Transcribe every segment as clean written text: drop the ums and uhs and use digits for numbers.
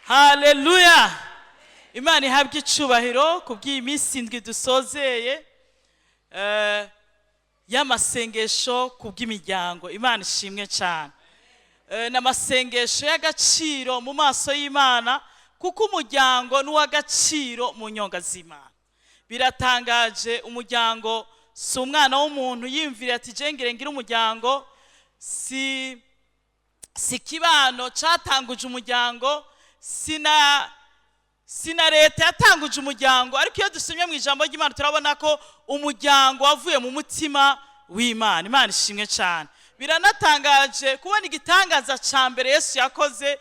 Haleluya! Imana ihabwe icubahiro ku bw'iyi minsi 7 dusozeye y'amasengesho ku bw'imiryango. Imana ishimwe cyane. Ni amasengesho y'agaciro mu maso y'Imana, kuko umuryango ni uw'agaciro mu nyonga z'Imana. Biratangaje, umuryango si umwana w'umuntu yiyumvira ati: "Jengere ngire umuryango." Si kibano catanguje umuryango, si na leta yatanguje umuryango. Ariko iyo dusomye mu ijambo ry'Imana, turabona ko umuryango wavuye mu mutima w'Imana. Imana ishimwe cyane. Biranatangaje kubona igitangaza cya mbere Yesu yakoze,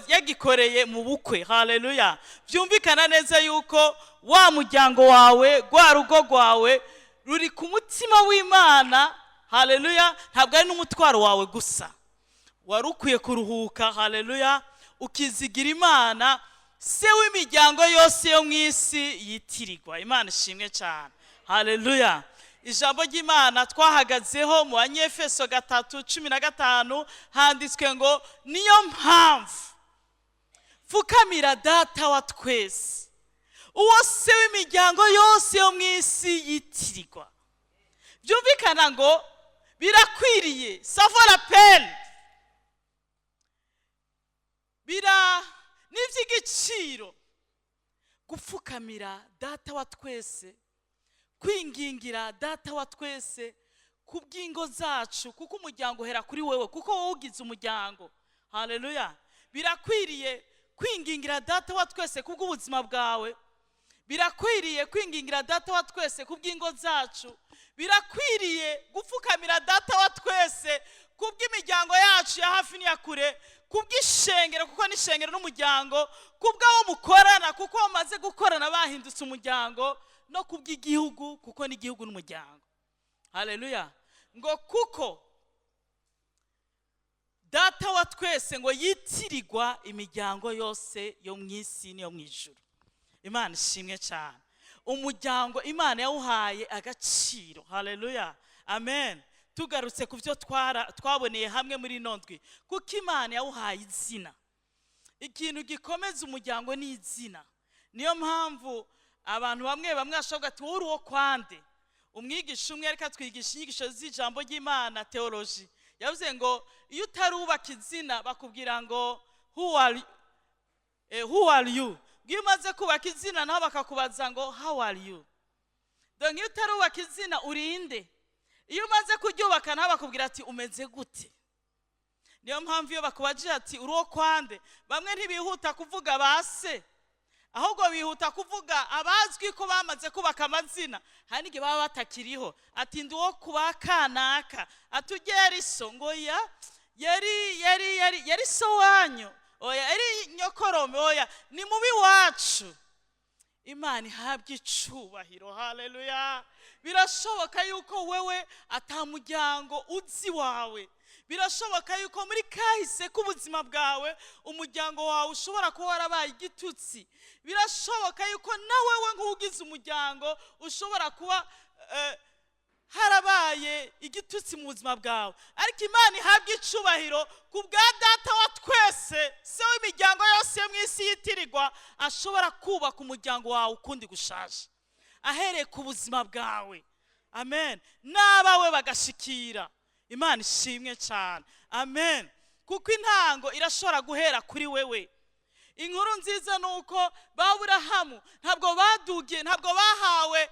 yagikoreye mu bukwe. Haleluya! Byumvikana neza yuko wa muryango wawe, rwa rugo rwawe, ruri ku mutima w'Imana. Haleluya! Ntabwo ari n'umutwaro wawe gusa. Wari ukwiye kuruhuka, haleluya, ukizigira Imana, se w'imiryango yose yo mu isi yitirirwa. Imana ishimwe cyane. Haleluya! Ijambo ry'Imana twahagazeho mu Banyefeso 3:15, handitswe ngo: "Niyo mpamvu pfukamira Data wa twese, uwo se w'imiryango yose yo mu isi yitirirwa." Byumvikana ngo birakwiriye, ça vaut la peine, bira n'iby'igiciro gupfukamira Data wa twese, kwingingira Data wa twese ku bw'ingo zacu, kuko umuryango uhera kuri wewe, kuko wowe ugize umuryango. Haleluya! Birakwiriye kwingingira Data wa twese kubw'ubuzima bwawe, birakwiriye kwingingira Data wa twese kubw'ingo zacu, birakwiriye gupfukamira Data wa twese kubw'imiryango yacu ya hafi n'iya kure, kubw'ishengero, kuko n'ishengero n'umuryango, kubw'abo mukorana, kuko bamaze gukorana bahindutse umuryango, no kubw'igihugu, kuko n'igihugu n'umuryango. Haleluya! Ngo kuko Data wa twese ngo yitirirwa imiryango yose yo mu isi n'iyo mu ijuru. Imana ishimwe cyane. Umuryango Imana yawuhaye agaciro. Haleluya, amen. Tugarutse ku byo twaboneye hamwe muri ino ndwi, kuko Imana yawuhaye izina. Ikintu gikomeza umuryango ni izina. Niyo mpamvu abantu bamwe bamwe bashobora ati: "Wowe uri uwo kwande?" Umwigisha umwe ariko atwigisha inyigisho z'ijambo ry'Imana, théologie, yavuze ngo iyo utarubaka izina bakubwira ngo "Who are you?" Iyo umaze kubaka izina naho bakakubaza ngo "How are you?" Donc iyo utarubaka izina, urinde? Iyo umaze kuryubaka naho bakubwira ati: "Umeze gute?" Niyo mpamvu iyo bakubajije ati: "Uri uwo kwande?" bamwe ntibihuta kuvuga ba se, ahubwo bihuta kuvuga abazwi ko bamaze kubaka amazina. Hari n'igihe baba batakiriho, ati: "Ndi uwo kuba kanaka." Ati: "Ujye yari so?" Ngo: "Ya, yari so wanyu." "Oya, yari nyokorome." "Oya, ni mubi wacu." Imana ihabwa icubahiro. Haleluya! Birashoboka yuko wewe atamuryango uzi wawe. Birashoboka yuko muri kahise k'ubuzima bwawe umuryango wawe ushobora kuba warabaye igitutsi. Birashoboka yuko na wewe nk'ugize umuryango ushobora kuba harabaye igitutsi mu buzima bwawe. Ariko Imana ihabwa icubahiro ku bwa Data wa twese, se w'imiryango yose yo mu isi yitirirwa, ashobora kubaka umuryango wawe ukundi gushaje, ahereye ku buzima bwawe. Amen. N'abawe bagashikira. Imana ishimwe cyane. Amen. Kuko intango irashobora guhera kuri wewe. Inkuru nziza ni uko ba Burahamu ntabwo badugiye, ntabwo bahawe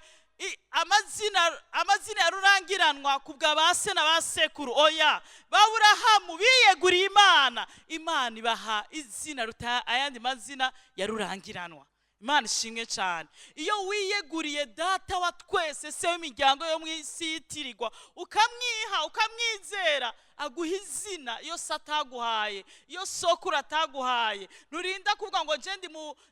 amazina ya rurangiranwa ku bwa ba se na ba sekuru. Oya, ba Burahamu biyeguriye Imana, Imana ibaha izina ruta ayandi mazina ya rurangiranwa. Imana ishimwe cyane. Iyo wiyeguriye Data wa twese, se w'imiryango yo mu isi yitirirwa, ukamwiha, ukamwizera, aguha izina iyo se ataguhaye, iyo sokuru ataguhaye. Nturinda kuvuga ngo nje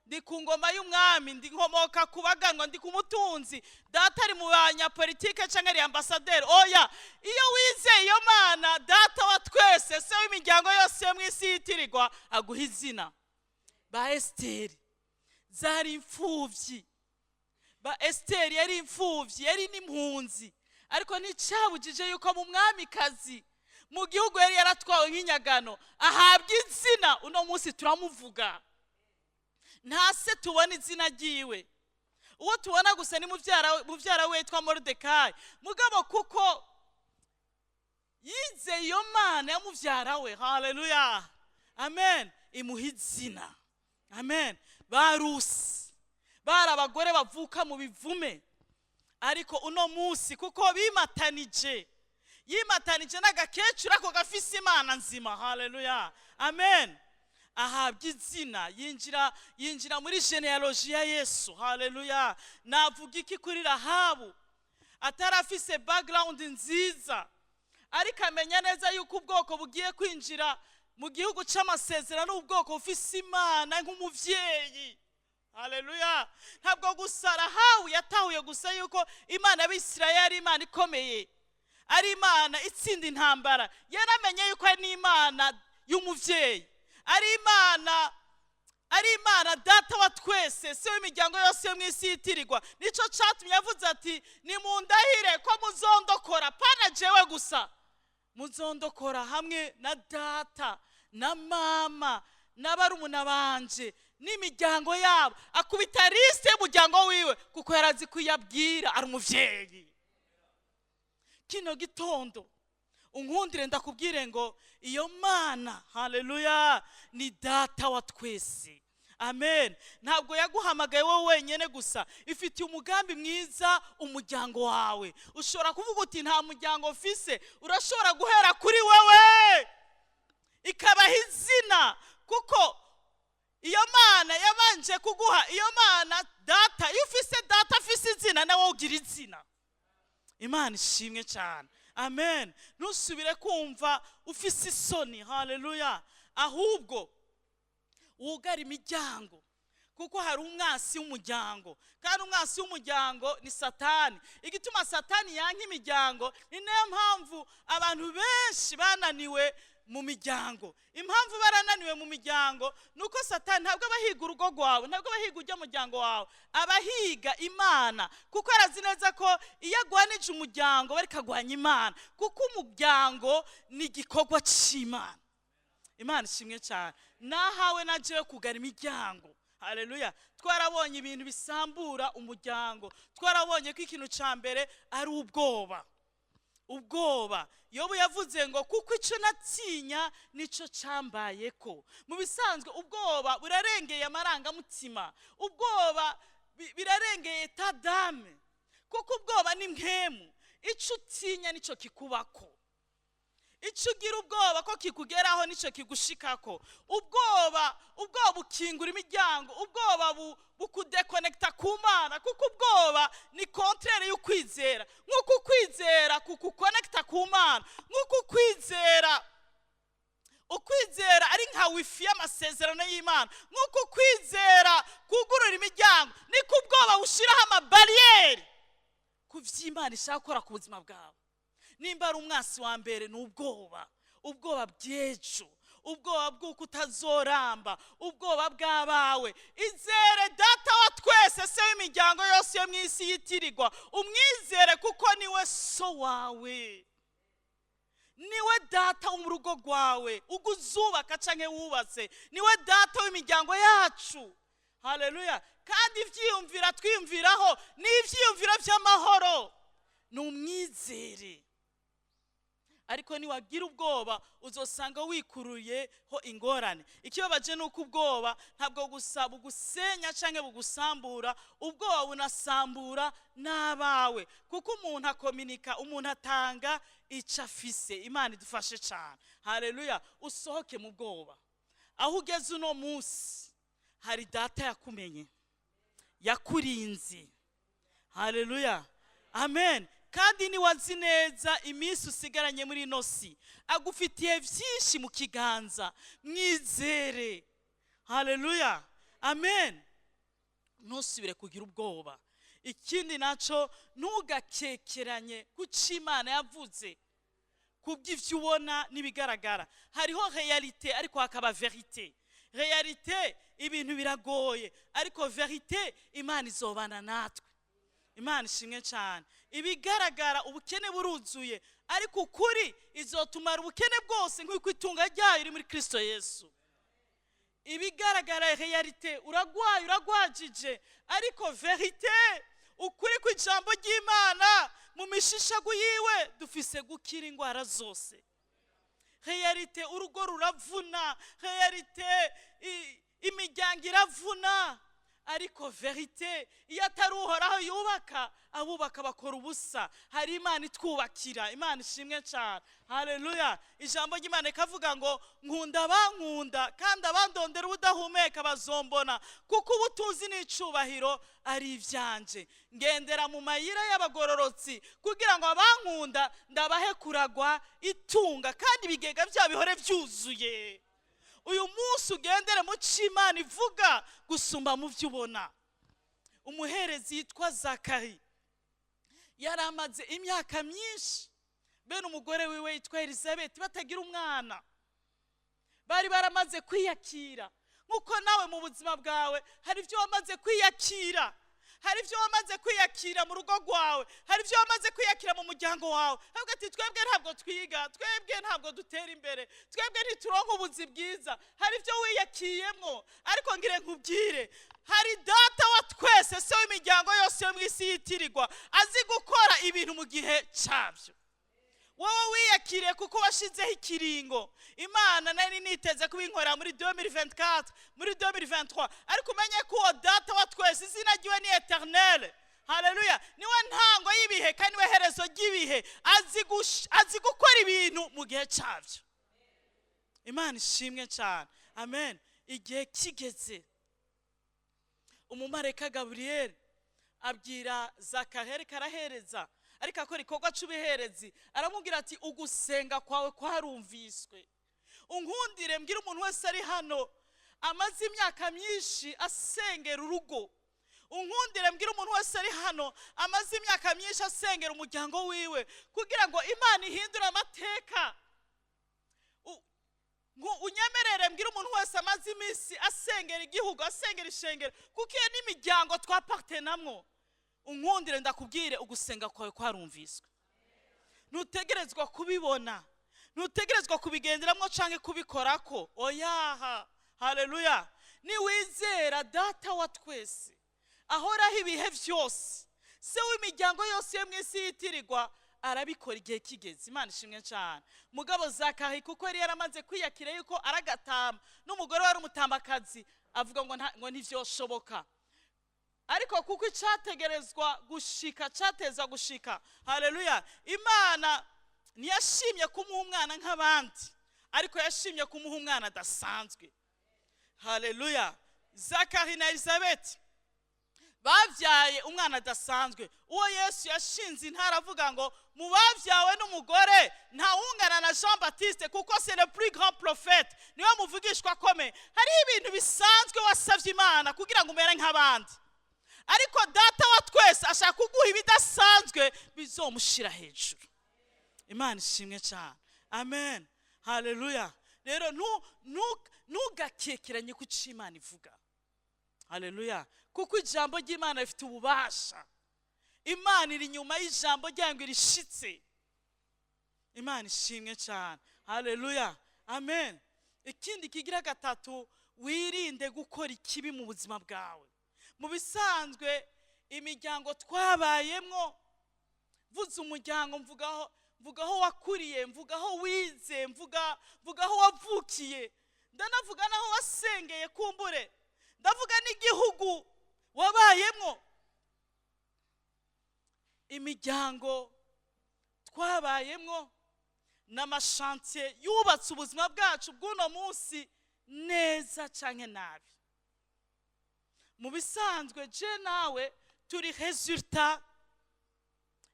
ndi ku ngoma y'umwami, ndi nkomoka ku baganwa, ndi ku mutunzi, data ari mu banyapolitike cyangwa ari ambasaderi. Oya, iyo wizeye iyo Mana, Data wa twese, se w'imiryango yose yo mu isi yitirirwa, aguha izina. Ba Esiteri zari imfubyi. Ba Esiteri yari imfubyi, yari n'impunzi, ariko nticyabujije yuko mu mwamikazi mu gihugu yari yaratwawe nk'inyagano, ahabwa izina. Uno munsi turamuvuga. Nta se tubona izina ryiwe. Uwo tubona gusa ni mubyara we witwa Moridekayi. Mugabo kuko yizeye iyo Mana ya mubyara we, haleluya, amen, imuha izina. Amen. Barusi bari abagore bavuka mu bivume, ariko uno munsi kuko bimatanije, yimatanije n'agakecuru ako gafise Imana nzima, haleluya, amen, ahabwa izina, yinjira muri généalogie ya Yesu. Haleluya. Navuga iki kuri Rahabu atarafise background nziza, ariko amenya neza yuko ubwoko bugiye kwinjira mu gihugu c'amasezerano, ubwoko bufise Imana nk'umuvyeyi? Haleluya. Ntabwo gusa Rahabu yatahuye gusa yuko Imana y'Abisirayeli ari Imana ikomeye, ari Imana itsinda intambara, yaramenye yuko ari n'Imana y'umuvyeyi, ari Imana Data wa twese, si w'imiryango yose yo mu isi yitirirwa. Nicyo cyatumye yavuze ati: "Nimundahire ko muzondokora, pana jewe gusa, muzondokora hamwe na data na mama n'abarumuna banje n'imiryango yabo." Akubita liste y'umuryango wiwe kuko yarazi ko iyo abwira ari umuvyeyi. Kino gitondo unkundire ndakubwire ngo iyo Mana, haleluya, ni Data wa twese. Amen. Ntabwo yaguhamagaye wowe wenyine gusa, ifitiye umugambi mwiza umuryango wawe. Ushobora kuvuga uti: "Nta muryango mfise." Urashobora guhera kuri wewe ikabaha izina, kuko iyo Mana yabanje kuguha iyo Mana Data. Iyo ufise data afise izina, nawe ugira izina. Imana ishimwe cyane. Amen. Ntusubire kumva ufise isoni, haleluya, ahubwo wugara imiryango, kuko hari umwasi w'umuryango, kandi umwasi w'umuryango ni Satani. Igituma Satani yanka imiryango, ni nayo mpamvu abantu benshi bananiwe mu miryango. Impamvu barananiwe mu miryango ni uko Satani ntabwo aba ahiga urugo rwawe, ntabwo aba ahiga ujya muryango wawe, aba ahiga Imana, kuko arazi neza ko iyo agwanije umuryango bariko agwanya Imana, kuko umuryango ni igikorwa c'Imana. Imana ishimwe cyane. Nahawe na jewe kugara imiryango. Haleluya. Twarabonye ibintu bisambura umuryango. Twarabonye ko ikintu cya mbere ari ubwoba. Ubwoba, Yobu yavuze ngo: "Kuko icyo natinya nicyo cyambaye." Ko mu bisanzwe ubwoba burarengeye amarangamutima, ubwoba birarengeye tadame, kuko ubwoba ni mpemu. Icyo utinya nicyo kikubako, icyo ugira ubwoba ko kikugeraho nicyo kigushikako. Ubwoba bukingura imiryango, ubwoba bukudekonekita ku Mana, kuko ubwoba ni contraire y'ukwizera. Nk'uko ukwizera kukukonekita ku Mana, nk'uko ukwizera ari nka wifi y'amasezerano y'Imana, nk'uko ukwizera kugurura imiryango, niko ubwoba bushyiraho amabariyeri ku by'Imana ishaka gukora ku buzima bwawe. Nimba ari umwasi wa mbere, ni ubwoba, ubwoba bw'ejo, ubwoba bw'uko utazoramba, ubwoba bw'abawe. Izere Data wa twese, se w'imiryango yose yo mu isi yitirirwa. Umwizere kuko niwe so wawe, niwe data wo mu rugo rwawe ubwo uzubaka canke wubatse, niwe data w'imiryango yacu. Haleluya. Kandi ivyiyumvira twiyumviraho ni ivyiyumviro by'amahoro. Ni umwizere, ariko niwagira ubwoba uzosanga wikuruyeho ingorane. Ikibabaje ni uko ubwoba ntabwo gusa bugusenya cyangwa bugusambura, ubwoba bunasambura n'abawe, kuko umuntu akominika, umuntu atanga icyo afise. Imana idufashe cyane. Haleluya. Usohoke mu bwoba. Aho ugeze uno munsi hari Data yakumenye, yakurinze. Haleluya, amen. Kandi niwazi neza iminsi usigaranye muri ino si, agufitiye byinshi mu kiganza. Mwizere. Haleluya, amen. Ntusubire kugira ubwoba. Ikindi nacyo, ntugakekeranye kuco Imana yavuze kubw'ibyo ubona n'ibigaragara. Hariho réalité ariko hakaba vérité. Réalité, ibintu biragoye, ariko vérité, Imana izobana natwe. Imana ishimwe cyane. Ibigaragara, ubukene buruzuye, ariko ukuri, izotumara ubukene bwose nk'uko itunga ryayo riri muri Kirisito Yesu. Ibigaragara, réalité, uragwaye, uragwajije, ariko vérité, ukuri kw'ijambo ry'Imana, mu mishishagu yiwe dufise gukira indwara zose. Réalité, urugo ruravuna. Réalité, imiryango iravuna, ariko vérité, iyo atari Uhoraho yubaka, abubaka bakora ubusa. Hari Imana itwubakira. Imana ishimwe cyane, haleluya. Ijambo ry'Imana rikavuga ngo: "Nkunda abankunda, kandi abandondera ubudahumeka bazombona, kuko ubutunzi n'icubahiro ari ibyanje. Ngendera mu mayira y'abagororotsi kugira ngo abankunda ndabahe kuragwa itunga, kandi ibigega byabo bihore byuzuye." Uyu munsi ugendere mu cyo Imana ivuga gusumba mu byo ubona. Umuherezi yitwa Zakari yari amaze imyaka myinshi bene umugore wiwe yitwa Elizabeth batagira umwana. Bari baramaze kwiyakira, nk'uko nawe mu buzima bwawe hari ibyo wamaze kwiyakira, hari ibyo wamaze kwiyakira mu rugo rwawe, hari ibyo wamaze kwiyakira mu muryango wawe. Ahubwo ati: "Twebwe ntabwo twiga, twebwe ntabwo dutera imbere, twebwe ntituronka ubuzi bwiza." Hari ibyo wiyakiyemo, ariko ngire nkubwire, hari Data wa twese, Se w'imiryango yose yo mu isi yitirirwa, azi gukora ibintu mu gihe cyabyo. Wowe wiyakiriye kuko washizeho ikiringo: "Imana, nari niteze kubinkorera muri 2024, muri 2023." Ariko umenye ko uwo Data wa twese, izina ryiwe ni Éternel, haleluya, niwe ntango y'ibihe kandi niwe herezo ry'ibihe. Azi gukora ibintu mu gihe cyabyo. Imana ishimwe cyane, amen. Igihe kigeze, umumarayika Gaburiyeli abwira Zakariya, ariko arahereza, ariko akora igikorwa cy'ubuherezi, aramubwira ati: "Ugusenga kwawe kwarumviswe." Unkundire mbwira umuntu wese ari hano amaze imyaka myinshi asengera urugo, unkundire mbwira umuntu wese ari hano amaze imyaka myinshi asengera umuryango wiwe kugira ngo Imana ihindure amateka. Unyemerere mbwira umuntu wese amaze iminsi asengera igihugu, asengera ishengero, kuko iyo n'imiryango twapartenamwo. Unkundire ndakubwire, ugusenga kwawe kwarumviswe. Ntutegerezwa kubibona, ntutegerezwa kubigenderamo cyangwa kubikorako, oyaha. Haleluya. Niwizera Data wa twese ahoraho ibihe byose, Se w'imiryango yose yo mu isi yitirirwa, arabikora igihe kigeze. Imana ishimwe cyane. Mugabo Zakari, kuko yari yaramaze kwiyakira yuko aragatama n'umugore wari umutambakazi, avuga ngo ngo ntivyoshoboka. Ariko kuko icyategerezwa gushika cyateza gushika, haleluya, Imana ntiyashimye kumuha umwana nk'abandi, ariko yashimye kumuha umwana adasanzwe. Haleluya. Zakari na Elizabeth babyaye umwana adasanzwe, uwo Yesu yashinze intara avuga ngo: "Mu babyawe n'umugore ntawungana na Jean Baptiste, kuko c'est le plus grand prophète, niwe muvugishwa akomeye." Hariho ibintu bisanzwe wasabye Imana kugira ngo umere nk'abandi, ariko Data wa twese ashaka kuguha ibidasanzwe bizomushyira hejuru. Imana ishimwe cyane, amen, haleluya. Rero ntugakekeranye ku cyo Imana ivuga, haleluya, kuko ijambo ry'Imana rifite ububasha. Imana iri inyuma y'ijambo ryayo ngo irishitse. Imana ishimwe cyane, haleluya, amen. Ikindi kigira gatatu, wirinde gukora ikibi mu buzima bwawe. Mu bisanzwe imiryango twabayemwo, mvuze umuryango, mvuga aho wakuriye, mvuga aho wize, mvuga aho wavukiye, ndanavuga n'aho wasengeye, kumbure ndavuga n'igihugu wabayemwo. Imiryango twabayemwo n'ama chantiers yubatse ubuzima bwacu bw'uno munsi, neza canke nabi. Mu bisanzwe je nawe turi résultat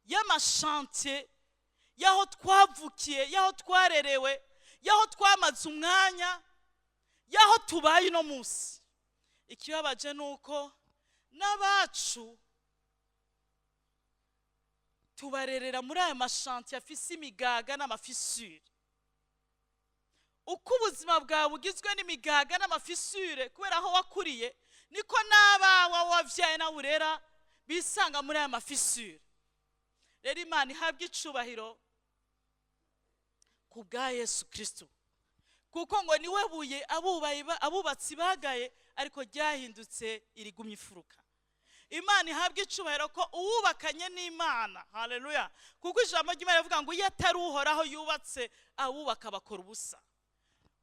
y'ama chantiers y'aho twavukiye, y'aho twarerewe, y'aho twamaze umwanya, y'aho tubaye uno munsi. Ikibabaje ni uko n'abacu tubarerera muri aya ma chantiers afise imigaga n'ama fissures. Uko ubuzima bwawe bugizwe n'imigaga n'ama fissures kubera aho wakuriye, niko n'abawe wabyaye nawe urera bisanga muri aya ma fissures. Rero Imana ihabwa icubahiro ku bwa Yesu Kirisito. Kuko ngo niwe buye abubatsi bagaye, ariko ryahindutse irigumye ifuruka. Imana ihabwa icubahiro ko uwubakanye n'Imana, haleluya! Kuko ijambo ry'Imana rivuga ngo iyo atari Uhoraho yubatse, abubaka bakora ubusa.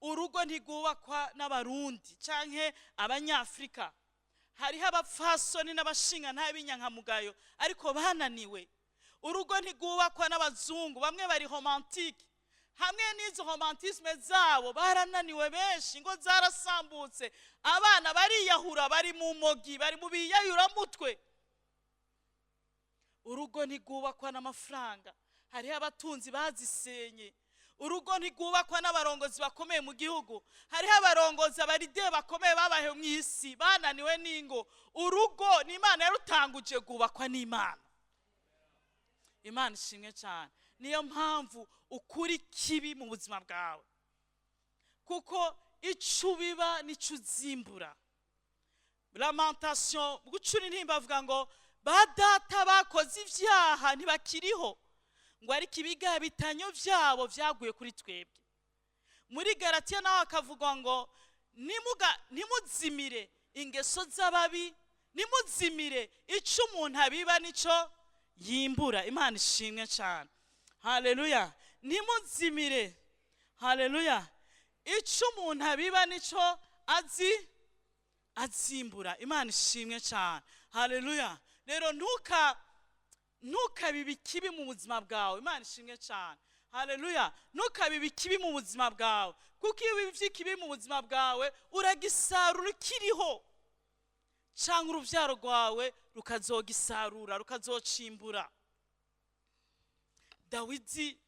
Urugo ntigubakwa n'Abarundi canke Abanyafurika. Hariho abapfasoni n'abashinga b'inyankamugayo ariko bananiwe. Urugo ntigubakwa n'abazungu, bamwe bari romantique, hamwe n'izo romantisme zabo barananiwe benshi, ingo zarasambutse, abana bariyahura, bari mu mogi, bari mu biyayuramutwe. Urugo ntigubakwa n'amafaranga, hariho abatunzi bazisenye. Urugo ntigubakwa n'abarongozi bakomeye mu gihugu, hariho abarongozi, aba leaders bakomeye babaye mu isi bananiwe n'ingo. Urugo ni Imana yarutanguje, rwubakwa n'Imana. Imana ishimwe cyane. Niyo mpamvu ukuri kibi mu buzima bwawe, kuko icyo ubiba nicyo uzimbura. Lamentation, gucura intimba, avuga ngo ba data bakoze ibyaha ntibakiriho, ngo ariko ibigabitanyo byabo byaguye kuri twebwe. Muri Garatiya naho hakavugwa ngo ntimuzimire ingeso z'ababi, ntimuzimire. Icyo umuntu abiba nicyo yimbura. Imana ishimwe cyane, haleluya! Ntimuzimire, haleluya! Icyo umuntu abiba nicyo azi azimbura. Imana ishimwe cyane, haleluya! Rero ntukabibe ikibi mu buzima bwawe. Imana ishimwe cyane, haleluya! Ntukabibe ikibi mu buzima bwawe, kuko iyo ubibye ikibi mu buzima bwawe uragisarura ukiriho, cyangwa urubyaro rwawe rukazogisarura, rukazocimbura. Dawidi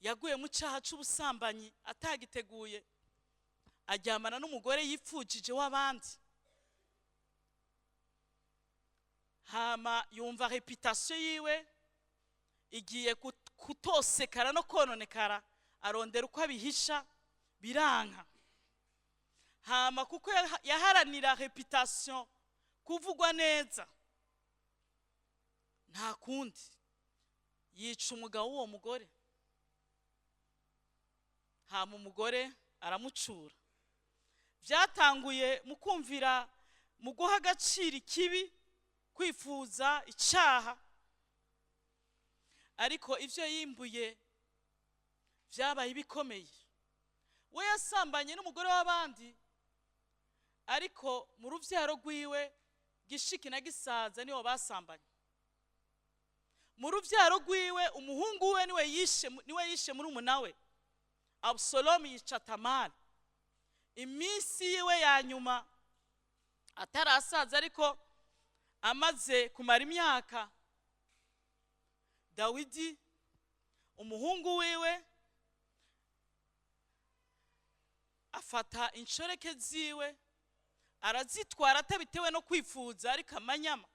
yaguye mu cyaha cy'ubusambanyi atagiteguye, aryamana n'umugore yipfujije w'abandi. Hama yumva réputation yiwe igiye kutosekara no kononekara, arondera uko abihisha, biranka. Hama kuko yaharanira réputation, kuvugwa neza, nta kundi, yica umugabo w'uwo mugore. Hama umugore aramucura. Byatanguye mu kumvira, mu guha agaciro ikibi, kwifuza icyaha, ariko ibyo yimbuye byabaye bikomeye. We yasambanye n'umugore w'abandi, ariko mu rubyaro rwiwe gishiki na gisaza nibo basambanye. Mu rubyaro rwiwe umuhungu we niwe yishe murumuna we Abusalomu, yica Tamari. Iminsi yiwe ya nyuma atarasaza, ariko amaze kumara imyaka, Dawidi umuhungu wiwe afata inshoreke ziwe arazitwara, atabitewe no kwifuza, ariko amanyama,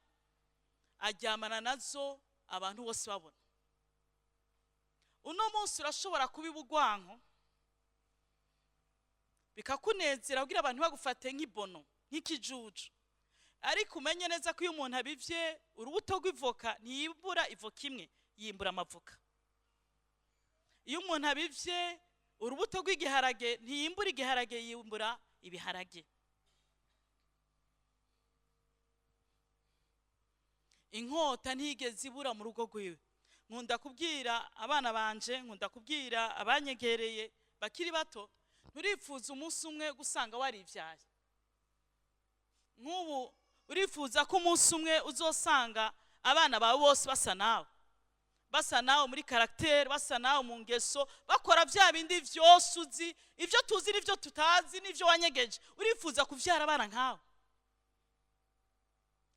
aryamana nazo abantu bose babona. Uno munsi urashobora kubiba urwanko bikakunezera, kugira abantu bagufate nk'ibono, nk'ikijuju, ariko umenye neza ko iyo umuntu abivye urubuto rw'ivoka ntiyimbura ivoka imwe, yimbura amavoka. Iyo umuntu abivye urubuto rw'igiharage ntiyimbura igiharage, yimbura ibiharage. Inkota ntiyigeze ibura mu rugo rwiwe. Nkunda kubwira abana banje, nkunda kubwira abanyegereye bakiri bato: nturifuza umunsi umwe gusanga waribyaye? Nk'ubu urifuza ko umunsi umwe uzosanga abana bawe bose basa nawe, basa nawe muri caractère, basa nawe mu ngeso, bakora bya bindi byose uzi, ibyo tuzi n'ibyo tutazi n'ibyo wanyegeje? Urifuza kubyara abana nkawe?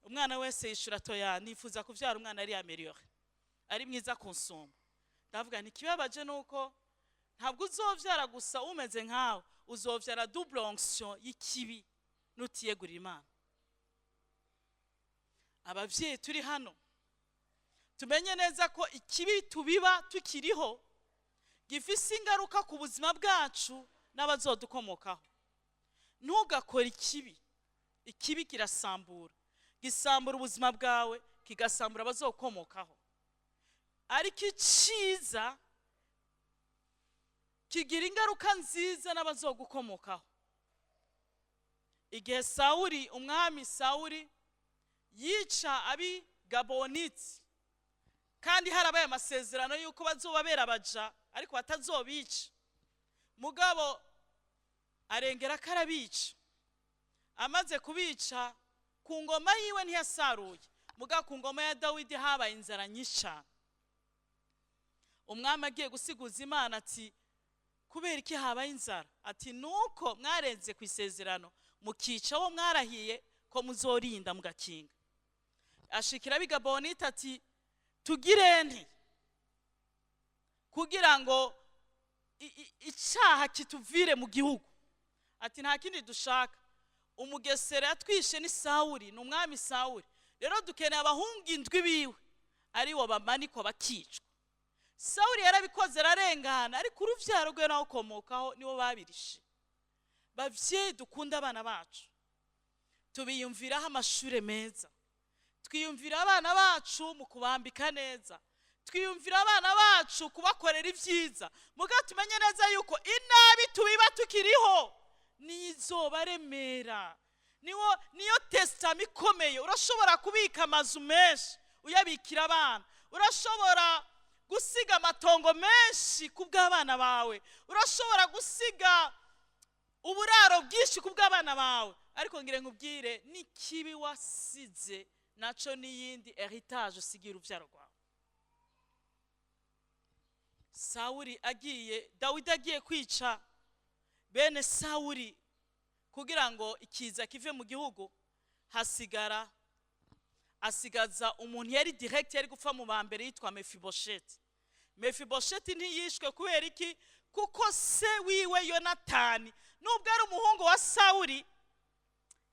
Umwana wese yishura toya, nifuza kubyara umwana ari amélioré, ari mwiza kunsumba. Ndavuga nti ikibabaje ni uko ntabwo uzobyara gusa umeze nkawe, uzobyara double onction y'ikibi nutiyegurira Imana. Ababyeyi turi hano tumenye neza ko ikibi tubiba tukiriho gifise ingaruka ku buzima bwacu n'abazodukomokaho. Ntugakore ikibi. Ikibi kirasambura, gisambura ubuzima bwawe, kigasambura abazokomokaho. Ariko icyiza Kigira ingaruka nziza n'abazogukomokaho. Igihe Sawuri, umwami Sawuri, yica abi Gaboniti, kandi harabaye amasezerano y'uko bazobabera abaja ariko batazobica, mugabo arengera ko arabica. Amaze kubica, ku ngoma yiwe ntiyasaruye, mugabo ku ngoma ya Dawidi habaye inzara nyinshi cyane. Umwami agiye gusiguza Imana ati: "Kubera iki habaye inzara?" Ati: "Nuko mwarenze ku isezerano, mukica wo mwarahiye ko muzorinda mugakinga." Ashikira abigabonite ati: "Tugire nte kugira ngo icyaha kituvire mu gihugu?" Ati: "Nta kindi dushaka, umugesera yatwishe ni Sawuri, ni umwami Sawuri. Rero dukeneye abahungu indwi biwe aribo bamanikwa bakicwa." Sawuri yarabikoze, ararengana, ariko urubyaro rwe nawe ukomokaho nibo babirishe. Bavyeyi dukunda abana bacu, tubiyumviraho amashure meza, twiyumvira abana bacu mu kubambika neza, twiyumvira abana bacu kubakorera ibyiza. Muga tumenye neza yuko inabi tubiba tukiriho nizobaremera, niwo niyo testament ikomeye. Urashobora kubika amazu menshi uyabikira abana, urashobora gusiga amatongo menshi ku bw'abana bawe, urashobora gusiga uburaro bwinshi ku bw'abana bawe, ariko ngire nkubwire, n'ikibi wasize naco n'iyindi héritage usigira urubyaro rwawe. Sawuri agiye, Dawidi agiye kwica bene Sawuri kugira ngo ikiza kive mu gihugu, hasigara asigaza umuntu yari direct, yari gupfa mu ba mbere, yitwa Mefibosheti. Mefibosheti ntiyishwe. Kubera iki? Kuko se wiwe Yonatani, nubwo ari umuhungu wa Sawuri,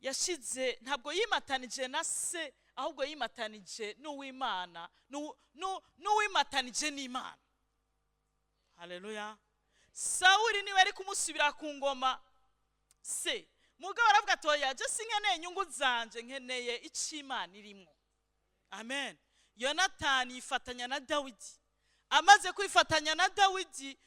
yashize, ntabwo yimatanije na se, ahubwo yimatanije n'uw'Imana, n'uwimatanije n'Imana. Haleluya! Sawuri niba ari kumusubira ku ngoma se, mugabo aravuga ati: "Oya, je sinkeneye inyungu zanje, nkeneye icyo Imana irimo." Amen. Yonatani yifatanya na Dawidi. Amaze kwifatanya na Dawidi,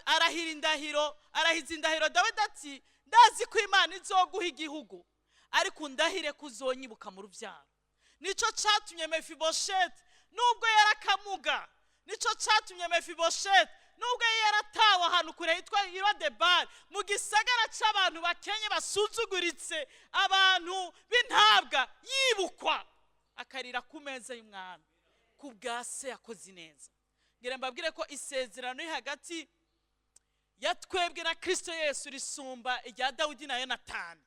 arahira indahiro, arahiza indahiro Dawidi ati: "Ndazi ko Imana izoguha igihugu, ariko ndahire ko uzonyibuka mu rubyaro." Nico catumye Mefibosheti, nubwo yarakamuga, nico catumye Mefibosheti, nubwo yari yaratawe ahantu kure hitwa Irodebari, mu gisagara c'abantu bakenye, basuzuguritse, abantu b'intabwa, yibukwa akarira ku meza y'umwami ku bwa se yakoze neza. Ngira mbabwire ko isezerano riri hagati ya twebwe na Kristo Yesu risumba irya Dawidi na Yonatani.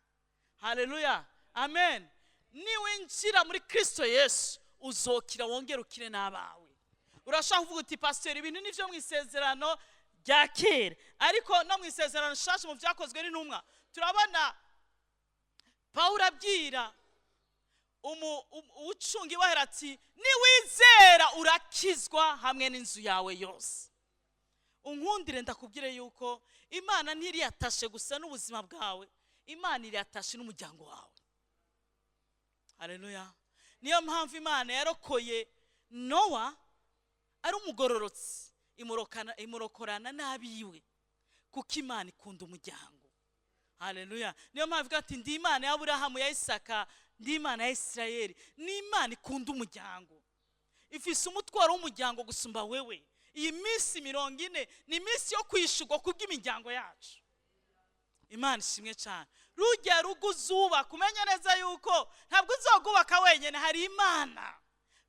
Haleluya, amen. Niwinjira muri Kristo Yesu, uzokira, wongere ukire n'abawe. Urashobora kuvuga uti: "Pasiteri, ibintu ni byo mu Isezerano rya Kera." Ariko no mu Isezerano Nshasha, mu Byakozwe n'Intumwa, turabona Pawulo abwira ucunga ibohera ati: "Niwizera urakizwa hamwe n'inzu yawe yose." Unkundire ndakubwire yuko Imana ntiriyatashe gusa n'ubuzima bwawe, Imana iriyatashe n'umuryango wawe. Haleluya! Niyo mpamvu Imana yarokoye Nowa ari umugororotsi, imurokorana n'abiwe, kuko Imana ikunda umuryango. Haleluya! Niyo mpamvu ivuga ati: "Ndi Imana ya Aburahamu, ya Isaka, ndi Imana ya Isirayeli." Ni Imana ikunda umuryango, ifise umutwaro w'umuryango gusumba wewe. Iyi minsi 40 ni iminsi yo kwishurwa kubw'imiryango yacu. Imana ishimwe cyane. Rujya rugo uzubaka, umenye neza yuko ntabwo uzogubaka wenyine, hari Imana.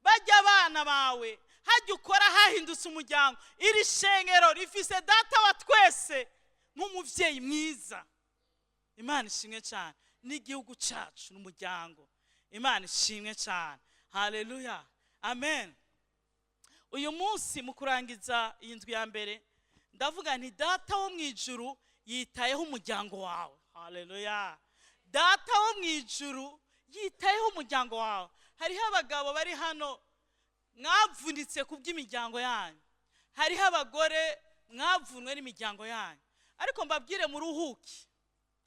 Bajya abana bawe hajya ukora hahindutse umuryango. Iri shengero rifise Data wa twese nk'umubyeyi mwiza. Imana ishimwe cyane. N'igihugu cyacu n'umuryango. Imana ishimwe cyane. Haleluya, amen. Uyu munsi, mu kurangiza iyi ndwi ya mbere, ndavuga nti: Data wo mu ijuru yitayeho umuryango wawe. Haleluya! Data wo mu ijuru yitayeho umuryango wawe. Hariho abagabo bari hano mwavunitse ku bw'imiryango yanyu, hariho abagore mwavunwe n'imiryango yanyu, ariko mbabwire muruhuke.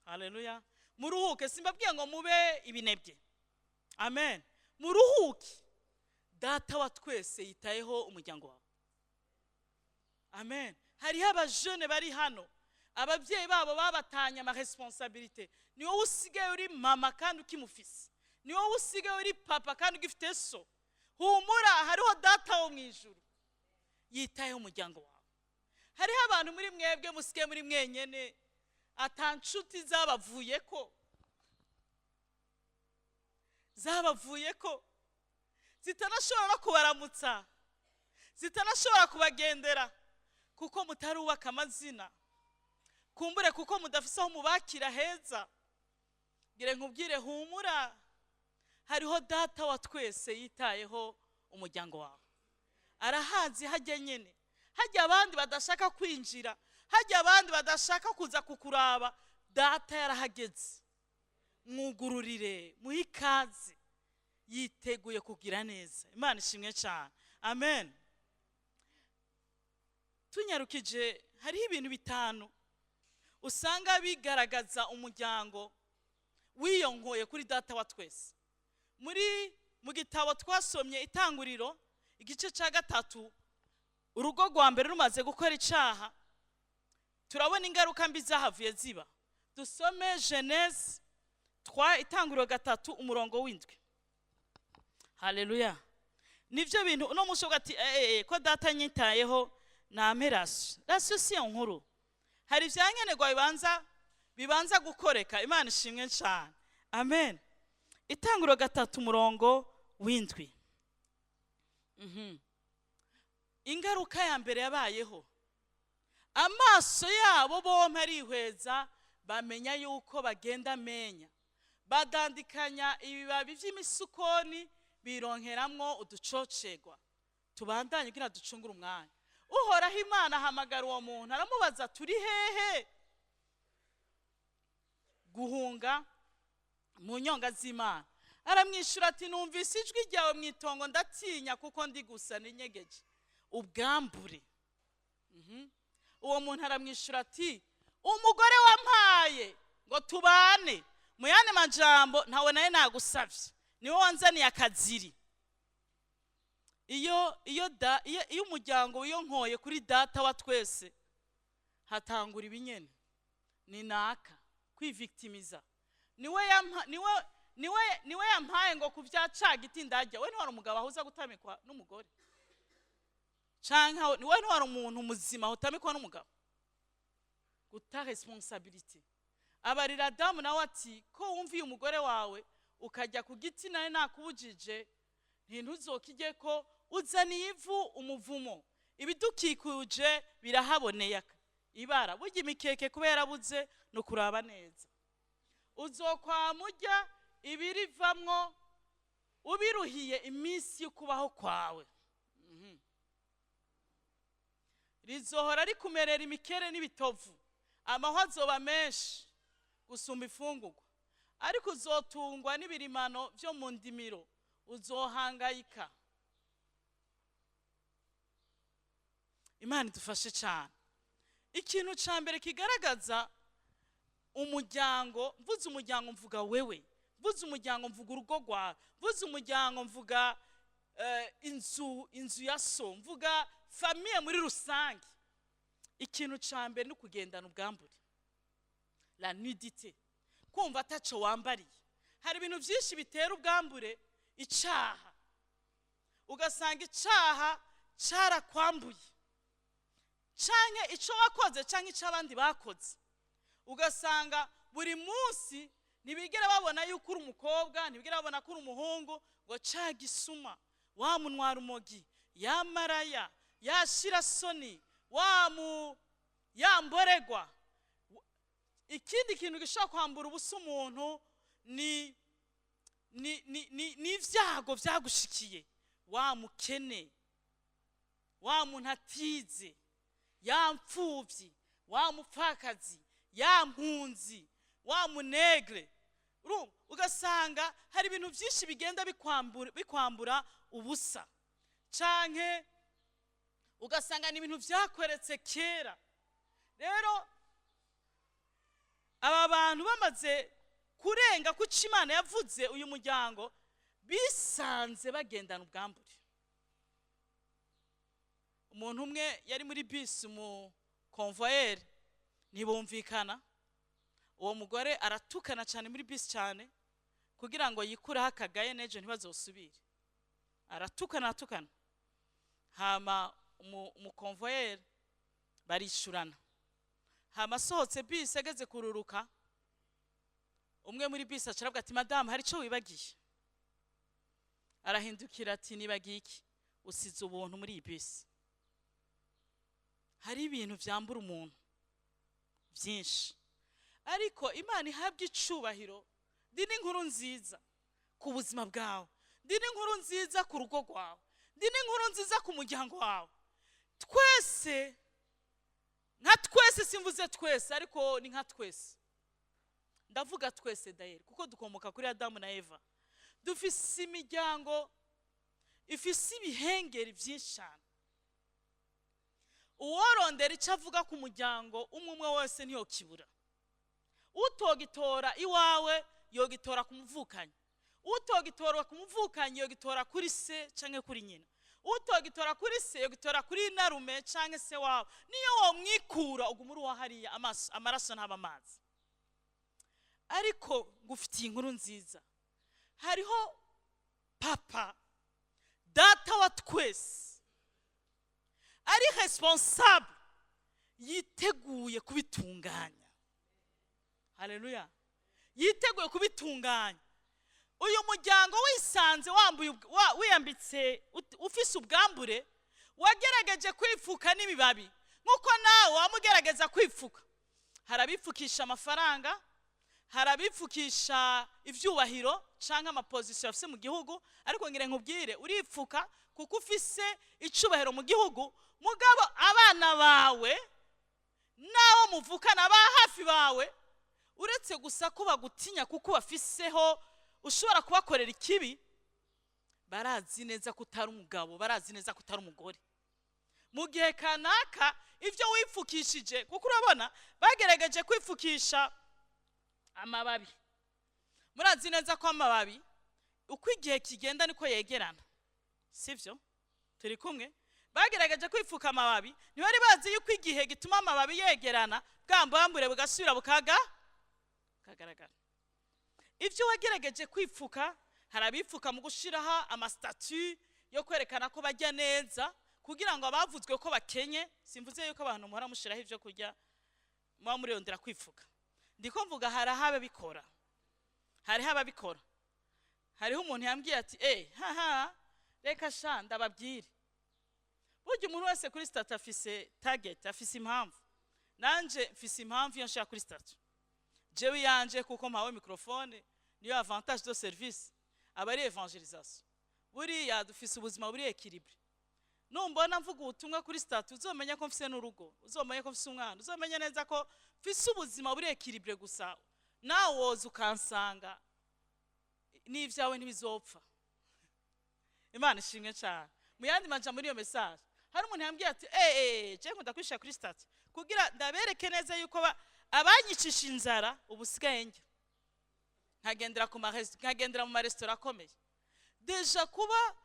Haleluya! Muruhuke. Simbabwiye ngo mube ibinebwe. Amen. Muruhuke, Data wa twese yitayeho umuryango wawe. Amen. Hariho abajene bari hano. Ababyeyi babo babatanye amaresponsabilités. Ni wowe usigaye uri mama kandi ukimufise, ni wowe usigaye uri papa kandi ugifite so. Humura, hariho Data wo mu ijuru yitayeho umuryango wawe. Hariho abantu muri mwebwe musigaye muri mwenyene, ata nshuti zabavuye ko, zabavuye ko, zitanashobora no kubaramutsa, zitanashobora kubagendera, kuko mutarubaka amazina, kumbure kuko mudafise aho mubakira heza. Ngire nkubwire, humura, hariho Data wa twese yitayeho umuryango wawe. Arahazi hajya nyene, hajya abandi badashaka kwinjira, hajya abandi badashaka kuza kukuraba. Data yarahageze. Mwugururire, muhe ikaze, yiteguye kugira neza. Imana ishimwe cyane, amen. Tunyarukije, hariho ibintu bitanu usanga bigaragaza umuryango wiyonkoye kuri Data wa twese. Muri mu gitabo twasomye, Itanguriro igice cya 3, urugo rwa mbere rumaze gukora icaha, turabona ingaruka mbi zahavuye ziba. Dusome Genèse 3, Itanguriro 3, umurongo w'7. Haleluya! Nibyo bintu uno munsi uvuga ati: "Eh, ko Data nyitayeho, nampe ration." Ration si iyo nkuru, hari ibyankenerwa bibanza gukoreka. Imana ishimwe cyane, amen. Itanguriro 3, umurongo w'7. Ingaruka ya mbere yabayeho, amaso yabo bombi arihweza, bamenya yuko bagenda amenya, badandikanya ibibabi by'imisukoni, bironkeramwo uducocegwa. Tubandanye kugira ducungure umwanya. Uhoraho Imana ahamagara uwo muntu, aramubaza: "Turi hehe?" Guhunga mu nyonga z'Imana. Aramwishyura ati: "Numvise ijwi ryawe mu itongo, ndatinya kuko ndi gusa n'inyegeje." Ubwambure. Uwo muntu aramwishyura ati: "Umugore wampaye ngo tubane." Mu yandi majambo, ntawe nawe nagusabye, niwe wanzaniye akaziri. Iyo umuryango wiyonkoye kuri Data wa twese, hatangura ibinyene ni naka kwivictimiza. Niwe yampa, niwe yampaye ngo kuvya ca giti ndarya. We ntiwari umugabo ahuza gutamikwa n'umugore, canke niwe ntiwari umuntu muzima utamikwa n'umugabo. Guta responsabilité. Abarira Adamu nawe ati: "Ko wumviye umugore wawe, ukajya ku giti nawe nakubujije, ntintuzokijye ko, uzaniye ivu umuvumo, ibidukikuje birahaboneye ibara." Burya imikeke kuba yarabuze ni ukuraba neza. "Uzokwama urya ibirivamwo ubiruhiye iminsi yo kubaho kwawe. Rizohora rikumerera imikere n'ibitovu, amahwa azoba menshi gusumba ifungurwa, ariko uzotungwa n'ibirimano byo mu ndimiro." Uzohangayika. Imana idufashe cyane. Ikintu cya mbere kigaragaza umuryango, mvuze umuryango mvuga wewe, mvuze umuryango mvuga urugo rwawe, mvuze umuryango mvuga inzu ya so, mvuga famille muri rusange. Ikintu cya mbere ni ukugendana ubwambure, la nudité, kumva ataco wambariye. Hari ibintu byinshi bitera ubwambure. Icaha, ugasanga icaha carakwambuye, canke ico wakoze, canke ico abandi bakoze. Ugasanga buri munsi ntibigera babona yuko uri umukobwa, ntibigera babona ko uri umuhungu, ngo ca gisuma, wa munwara umogi, ya maraya, ya shirasoni, wa mu ya mboregwa. Ikindi kintu gishobora kwambura ubusa umuntu ni ibyago byagushikiye, wa mukene, wa muntu atize, ya mfubyi, wa mupfakazi, ya mpunzi, wa munegre. Urumva? Ugasanga hari ibintu byinshi bigenda bikwambura ubusa, canke ugasanga ni ibintu byakweretse kera. Rero aba bantu bamaze kurenga kuco Imana yavuze, uyu muryango bisanze bagendana ubwambure. Umuntu umwe yari muri bisi, umu convoyeur. Ntibumvikana. Uwo mugore aratukana cyane muri bisi cyane kugira ngo yikureho akagaye n'ejo ntibazosubire. Aratukana, aratukana, hama umukonvoyeri barishurana. Hama asohotse bisi, ageze kururuka, umwe muri bisi aca aravuga ati: "Madamu, hari icyo wibagiye." Arahindukira ati: "Nibagiye iki?" "Usize ubuntu muri iyi bisi." Hari ibintu byambura umuntu byinshi, ariko Imana ihabwa icubahiro. Ndi n'inkuru nziza ku buzima bwawe, ndi n'inkuru nziza ku rugo rwawe, ndi n'inkuru nziza ku muryango wawe. Twese, nka twese, simvuze twese, ariko ni nka twese, ndavuga twese dayeri, kuko dukomoka kuri Adamu na Eva. Dufise imiryango ifise ibihengeri byinshi cyane. Uworondera icyo avuga ku muryango umwe umwe wese ntiyokibura. Utogitora iwawe yogitora ku muvukanyi, utogitora ku muvukanyi yogitora kuri se canke kuri nyina, utogitora kuri se yogitora kuri narume canke se wawe. Niyo womwikura, uguma uri uwa hariya, amaraso ntaba amazi. Ariko ngufitiye inkuru nziza: hariho Papa, Data wa twese, ari responsable, yiteguye kubitunganya. Haleluya! Yiteguye kubitunganya. Uyu muryango wisanze wambuye wiyambitse ufise ubwambure, wagerageje kwipfuka n'ibibabi nk'uko nawe wamugerageza kwipfuka. Hari abipfukisha amafaranga, hari abipfukisha ibyubahiro cyangwa ama position bafise mu gihugu. Ariko ngira nkubwire, uripfuka kuko ufise icubahiro mu gihugu, mugabo abana bawe n'abo muvukana ba hafi bawe, uretse gusa ko bagutinya kuko bafiseho ushobora kubakorera ikibi, barazi neza ko utari umugabo, barazi neza ko utari umugore. Mu gihe kanaka ibyo wipfukishije, kuko urabona bagerageje kwipfukisha amababi, murazi neza ko amababi uko igihe kigenda niko yegerana, sibyo? Turi kumwe? Bagerageje kwipfuka amababi, ntibari bazi yuko igihe gituma amababi yegerana, bwa mbambure bugasubira bukaga kagaragara. Ibyo wagerageje kwipfuka, hari abipfuka mu gushyiraho ama statut yo kwerekana ko bajya neza, kugira ngo abavuzwe ko bakenye. Simvuze yuko abantu muhora mushyiraho ibyo kurya muba muriyondera kwipfuka. Ndiko mvuga hari aho ababikora, hariho ababikora. Hariho umuntu yambwiye ati: "Eh, haha, reka sha ndababwire, burya umuntu wese kuri statut afise target, afise impamvu." Nanje mfise impamvu iyo nshaka kuri statut. Jewe yanje, kuko mpawe microphone, niyo avantage de service, aba ari évangélisation. Buriya dufise ubuzima buri équilibré. Numbona mvuga ubutumwa kuri statut, uzomenya ko mfise n'urugo, uzomenya ko mfise umwana, uzomenya neza ko mfise ubuzima buri équilibré. Gusa nawe woza ukansanga n'ibyawe ntibizopfa. Imana ishimwe cyane. Mu yandi majambo, muri iyo message, hari umuntu yambwiye ati: "Eh, je nkunda kwishira kuri statut kugira ndabereke neza yuko abanyicisha inzara ubu sigaye njya nkagendera mu maresitora akomeye." Déjà kuba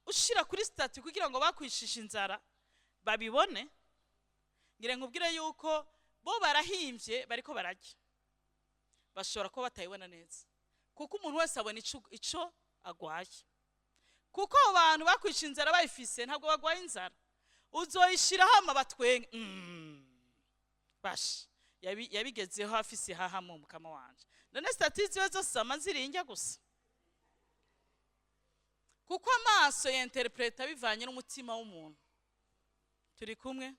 ushira kuri statut kugira ngo bakwishisha inzara babibone, ngira nkubwire yuko bo barahimbye, bariko bararya, bashobora kuba batayibona neza, kuko umuntu wese abona ico agwaye. Kuko abo bantu bakwisha inzara bayifise ntabwo bagwaye inzara. Uzoyishiraho ama batwenge basha yabigezeho afise haha mu mukama wanje. None statut ziwe zose zama zirinjya gusa, kuko amaso yenterpreta bivanye n'umutima w'umuntu. Turi kumwe?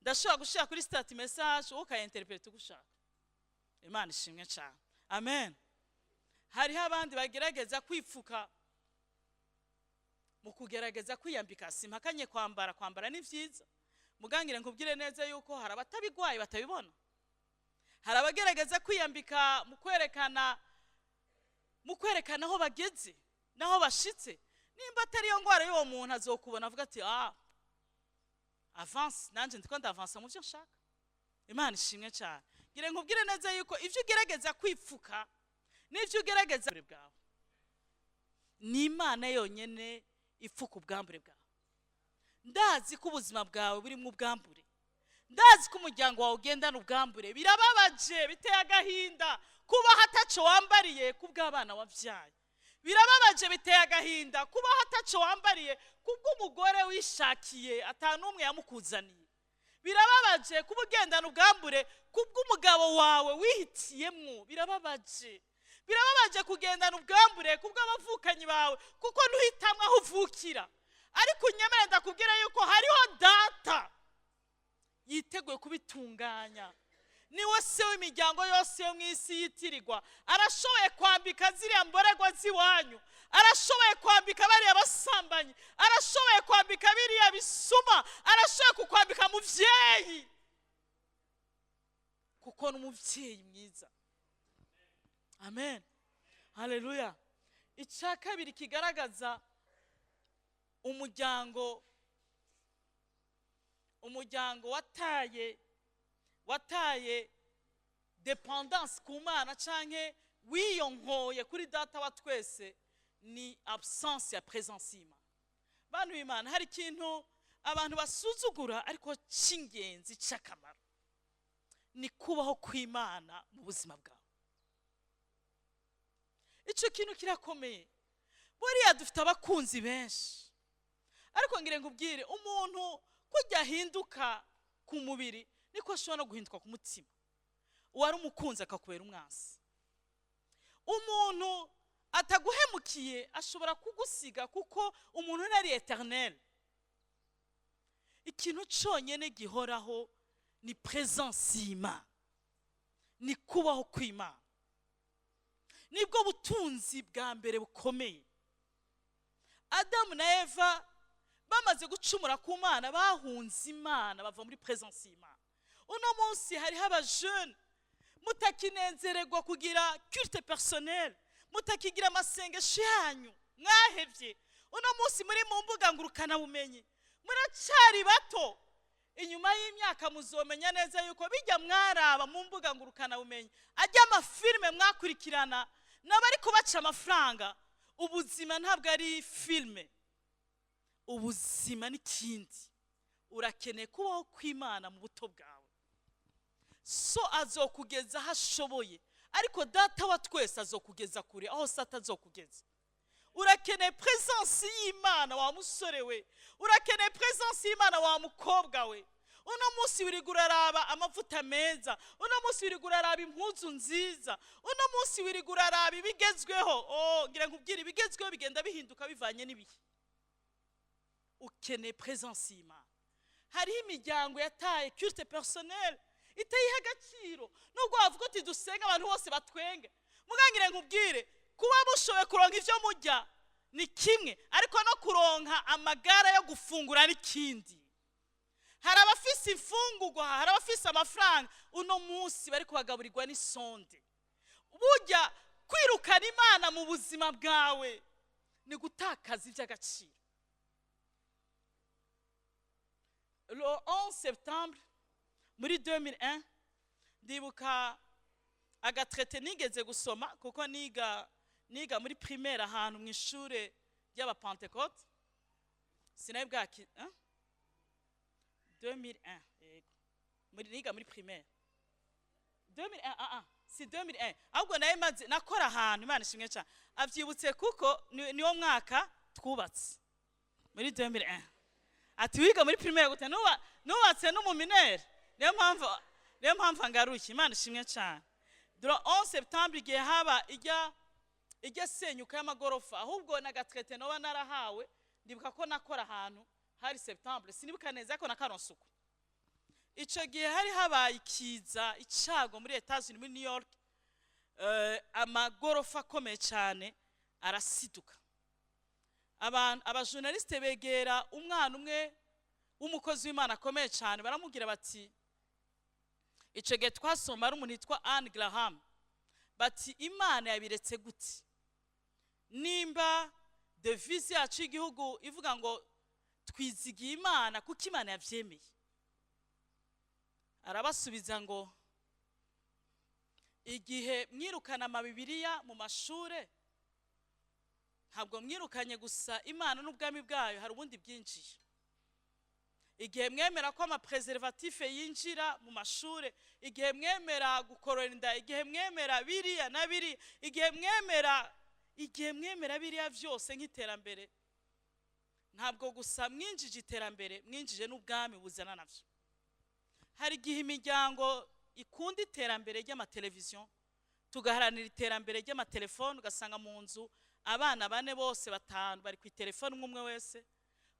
Ndashobora gushira kuri statut message, wowe ukayenterpreta uko ushaka. Imana ishimwe cyane. Amen. Hariho abandi bagerageza kwipfuka mu kugerageza kwiyambika. Simpakanye kwambara, kwambara ni byiza. Mugangire nkubwire neza yuko hari abatabigwaye batabibona. Hari abagerageza kwiyambika mu kwerekana aho bageze n'aho bashitse. Nimba atari iyo ndwara y'uwo muntu, azokubona avuga ati: "Ah, avance, nanjye ndiko ndavansa mu byo nshaka." Imana ishimwe cyane. Ngira nkubwire neza yuko ibyo ugerageza kwipfuka n'ibyo ugerageza bwawe, ni Imana yonyine ipfuka ubwambure bwawe. Ndazi ko ubuzima bwawe burimo ubwambure. Ndazi ko umuryango wawe ugendana ubwambure. Birababaje, biteye agahinda kubaho ataco wambariye kubw'abana wabyaye. Birababaje, biteye agahinda kubaho ataco wambariye kubw'umugore wishakiye, atanumwe yamukuzaniye. Birababaje kuba ugendana ubwambure kubw'umugabo wawe wihitiyemwo. Birababaje, birababaje kugendana ubwambure kubw'abavukanyi bawe, kuko ntuhitamwo aho uvukira. Ariko unyemere ndakubwira yuko hariho Data yiteguye kubitunganya. Niwe Se w'imiryango yose yo mu isi yitirirwa. Arashoboye kwambika ziriya mborerwa z'iwanyu, arashoboye kwambika bariya basambanyi, arashoboye kwambika biriya bisuma, arashoboye kukwambika, muvyeyi, kuko ni umuvyeyi mwiza. Amen, haleluya. Icya kabiri kigaragaza umuryango wataye dépendance ku Mana canke wiyonkoye kuri Data wa twese ni absence ya présence y'Imana. Bantu b'Imana, hari ikintu abantu basuzugura ariko cy'ingenzi, cy'akamaro, ni kubaho kw'Imana mu buzima bwawe. Icyo kintu kirakomeye. Buriya dufite abakunzi benshi, ariko ngire nkubwire, umuntu kujya ahinduka ku mubiri niko ashobora no guhinduka ku mutima. Uwari umukunzi akakubera umwansi. Umuntu ataguhemukiye ashobora kugusiga, kuko umuntu ntari éternel. Ikintu cyonyine gihoraho ni présence y'Imana, ni kubaho kw'Imana. Nibwo butunzi bwa mbere bukomeye. Adamu na Eva bamaze gucumura ku Mana, bahunze Imana, bava muri présence y'Imana. Uno munsi hariho abajene mutakinezererwa kugira culte personnel, mutakigira amasengesho yanyu, mwahevye. Uno munsi muri mu mbuga ngurukanabumenyi. Muracari bato. Inyuma y'imyaka muzomenya neza yuko bijya mwaraba mu mbuga ngurukanabumenyi, ajya amafilime mwakurikirana n'abari kubaca amafaranga. Ubuzima ntabwo ari filime, ubuzima n'ikindi. Urakeneye kubaho kw'Imana mu buto bwawe. So azokugeza aho ashoboye, ariko Data wa twese azokugeza kure aho se atazokugeza. Urakeneye présence y'Imana, wa musore we. Urakeneye présence y'Imana, wa mukobwa we. Uno munsi wirirwa uraraba amavuta meza, uno munsi wirirwa uraraba impuzu nziza, uno munsi wirirwa uraraba ibigezweho. Oh, ngira nkubwire, ibigezweho bigenda bihinduka bivanye n'ibihe. Ukeneye présence y'Imana. Hariho imiryango yataye culte personnel, itayiha agaciro. Nubwo wavuga uti dusenga, abantu bose batwenge, mugangire nkubwire, kuba mushoboye kuronka ibyo murya ni kimwe, ariko no kuronka amagara yo gufungura n'ikindi. Hari abafise imfungurwa, hari abafise amafaranga, uno munsi bari kubagaburirwa n'isonde. Burya kwirukana Imana mu buzima bwawe ni gutakaza iby'agaciro. Le 11 septembre muri 2001, ndibuka agatraité nigeze gusoma, kuko niga muri primaire ahantu mu ishure ry'Abapentecote. Sinari bwaki, hein? 2001, yego, muri niga muri primaire 2001. Ah ah, si 2001, ahubwo nayo maze nakora ahantu. Imana ishimwe cyane, abyibutse, kuko niwo mwaka twubatse, muri 2001. Ati wiga muri primaire gute nubatse n'umuminere? Niyo mpamvu angaruye. Imana ishimwe cyane. Dore 11 septembre, igihe haba ijya senyuka y'amagorofa, ahubwo n'agatraité noba narahawe. Ndibuka ko nakora ahantu hari septembre, sinibuka neza, ariko nakaronse uko. Icyo gihe hari habaye ikiza, icago muri Etats-Unis, muri New York. Amagorofa akomeye cyane arasiduka. Abantu, abajournaliste begera umwana umwe w'umukozi w'Imana akomeye cyane, baramubwira bati, icyo gihe twasoma ari umuntu yitwa Anne Graham, bati Imana yabiretse gute, nimba devise yacu y'igihugu ivuga ngo twizigiye Imana, kuko Imana yabyemeye? Arabasubiza ngo igihe mwirukana amabibiriya mu mashure, ntabwo mwirukanye gusa Imana n'ubwami bwayo, hari ubundi bwinjiye. Igihe mwemera ko ama préservatifs yinjira mu mashure, igihe mwemera gukorora inda, igihe mwemera biriya na biriya, igihe mwemera biriya byose nk'iterambere, ntabwo gusa mwinjije iterambere, mwinjije n'ubwami buzana navyo. Hari igihe imiryango ikunda iterambere ry'amateleviziyo, tugaharanira iterambere ry'amatelefone, ugasanga mu nzu abana bane bose, batanu bari ku itelefone, umwe umwe wese,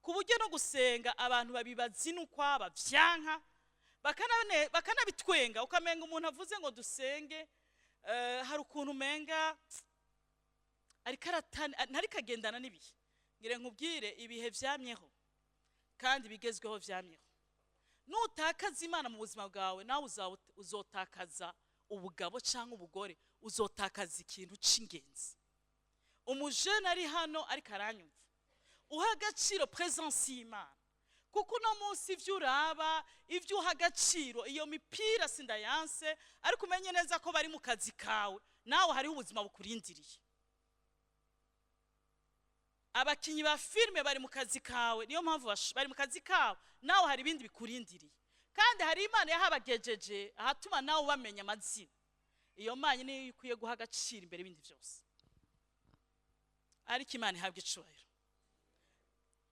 ku buryo no gusenga abantu babibaza ukwaba vyanka, bakanabitwenga, ukamenga umuntu avuze ngo dusenge, hari ukuntu umenga ariko aratani, ntariko agendana n'ibihe. Ngire nkubwire, ibihe vyamyeho kandi bigezweho vyamyeho. Nutakaza Imana mu buzima bwawe, nawe uzotakaza ubugabo cyangwa ubugore, uzotakaza ikintu c'ingenzi. Umujene ari hano ariko aranyumva, uha agaciro presence y'Imana, kuko uno munsi ibyo uraba, ibyo uha agaciro, iyo mipira sindayanse, ariko umenye neza ko bari mu kazi kawe, nawe hariho ubuzima bukurindiriye. Abakinyi ba filime bari mu kazi kawe, niyo mpamvu bari mu kazi kawe, nawe hari ibindi bikurindiriye. Kandi hari Imana yahabagejeje ahatuma nawe ubamenya amazina. Iyo mana niyo ikwiye guha agaciro imbere y'ibindi byose. Ariko Imana ihabwa icubahiro,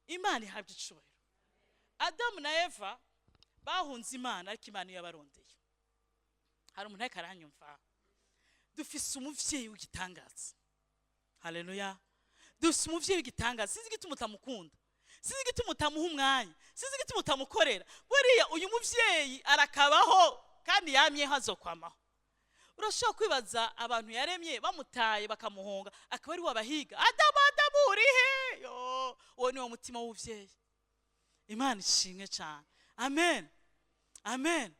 Imana ihabwa icubahiro. Adamu na Eva bahunze Imana, ariko Imana iyo yabarondeye. Hari umuntu ariko aranyumva? Dufise umuvyeyi w'igitangaza. Haleluya! Dufise umuvyeyi w'igitangaza. Sinzi igituma utamukunda, sinzi igituma utamuha umwanya, sinzi igituma utamukorera. Buriya uyu muvyeyi arakabaho kandi yamyeho, azokwamaho. Urashobora kwibaza abantu yaremye bamutaye, bakamuhunga, akaba ari we abahiga: "Adamu, Adamu, urihe?" Yo, uwo ni wo mutima w'umuvyeyi. Imana ishimwe cyane. Amen, amen.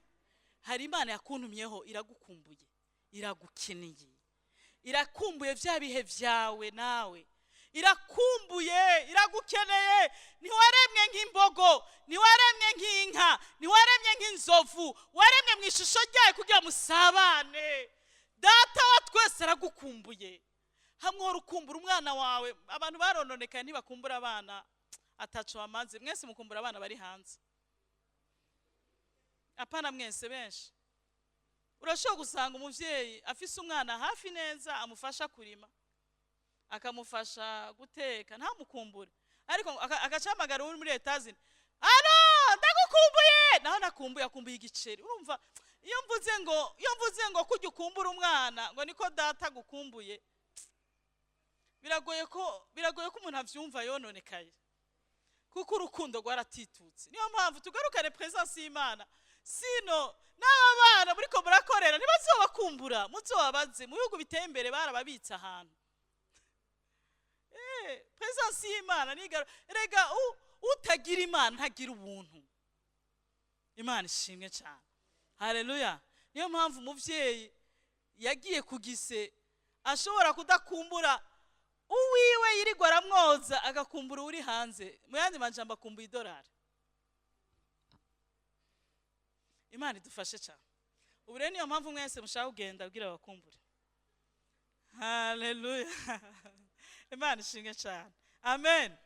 Hari Imana yakuntumyeho, iragukumbuye, iragukeneye, irakumbuye bya bihe byawe nawe, irakumbuye, iragukeneye. Ntiwaremwe nk'imbogo, ntiwaremwe nk'inka, ntiwaremwe nk'inzovu, waremwe mu ishusho ryayo kugira musabane. Data wa twese aragukumbuye. Hamwe uhora ukumbura umwana wawe. Abantu barononekaye, ntibakumbura abana ataco bamaze. Mwese mukumbura abana bari hanze? Apana mwese, benshi. Urashobora gusanga umuvyeyi afise umwana hafi neza, amufasha kurima, akamufasha guteka, ntamukumbure, ariko agacahamagara uri muri etazini: "Allô, ndagukumbuye." Naho nakumbuye, akumbuye igiceri. Urumva, iyo mvuze ngo kujya ukumbura umwana, ngo niko data agukumbuye, biragoye ko umuntu avyumva yononekaye, kuko urukundo rwaratitutse. Niyo mpamvu tugarukane presence y'Imana, sino n'aba bana muriko murakorera ntibazobakumbura. Muzobabaze mu bihugu biteye imbere, barababitse ahantu. Presence y'Imana nigaro. Rega utagira Imana ntagira ubuntu. Imana ishimwe cyane. Haleluya! Niyo mpamvu umuvyeyi yagiye ku gise ashobora kudakumbura uwiwe yirirwa aramwoza, agakumbura uri hanze. Mu yandi majambo, akumbuye idolari. Imana idufashe cyane. Ubu rero niyo mpamvu mwese mushaka kugenda kugira bakumbure. Haleluya! Imana ishimwe cyane. Amen.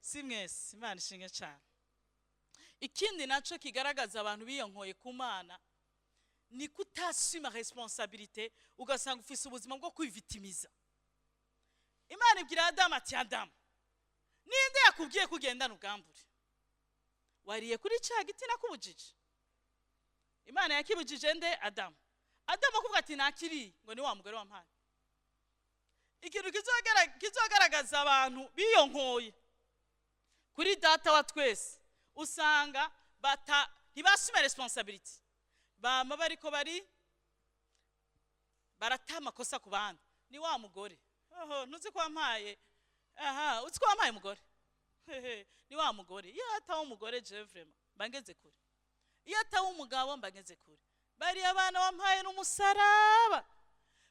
Si mwese. Imana ishimwe cyane. Ikindi naco kigaragaza abantu biyonkoye ku Mana ni kutasuma responsabilité, ugasanga ufise ubuzima bwo kwivitimiza. Imana ibwira Adamu ati: "Adamu, ninde yakubwiye kugendana ubwambure? Wariye kuri cya giti nakubujije?" Imana yakibujije nde? Adamu. Adamu akuvuga ati: "Nakiriye." Ngo: "Ni wa mugore wampaye." Ikintu kizogaragaza abantu biyonkoye kuri Data wa twese, usanga bata ntibasuma responsabilité, bama bariko bari barata amakosa ku bandi. Ni wa mugore, oho, ntuzi ko wampaye? Aha, uzi ko wampaye umugore? Hehe, ni wa mugore. Iyo ataba umugore, je vraiment mba ngeze kure. Iyo ataba umugabo, mba ngeze kure. Bariya bana wampaye n'umusaraba,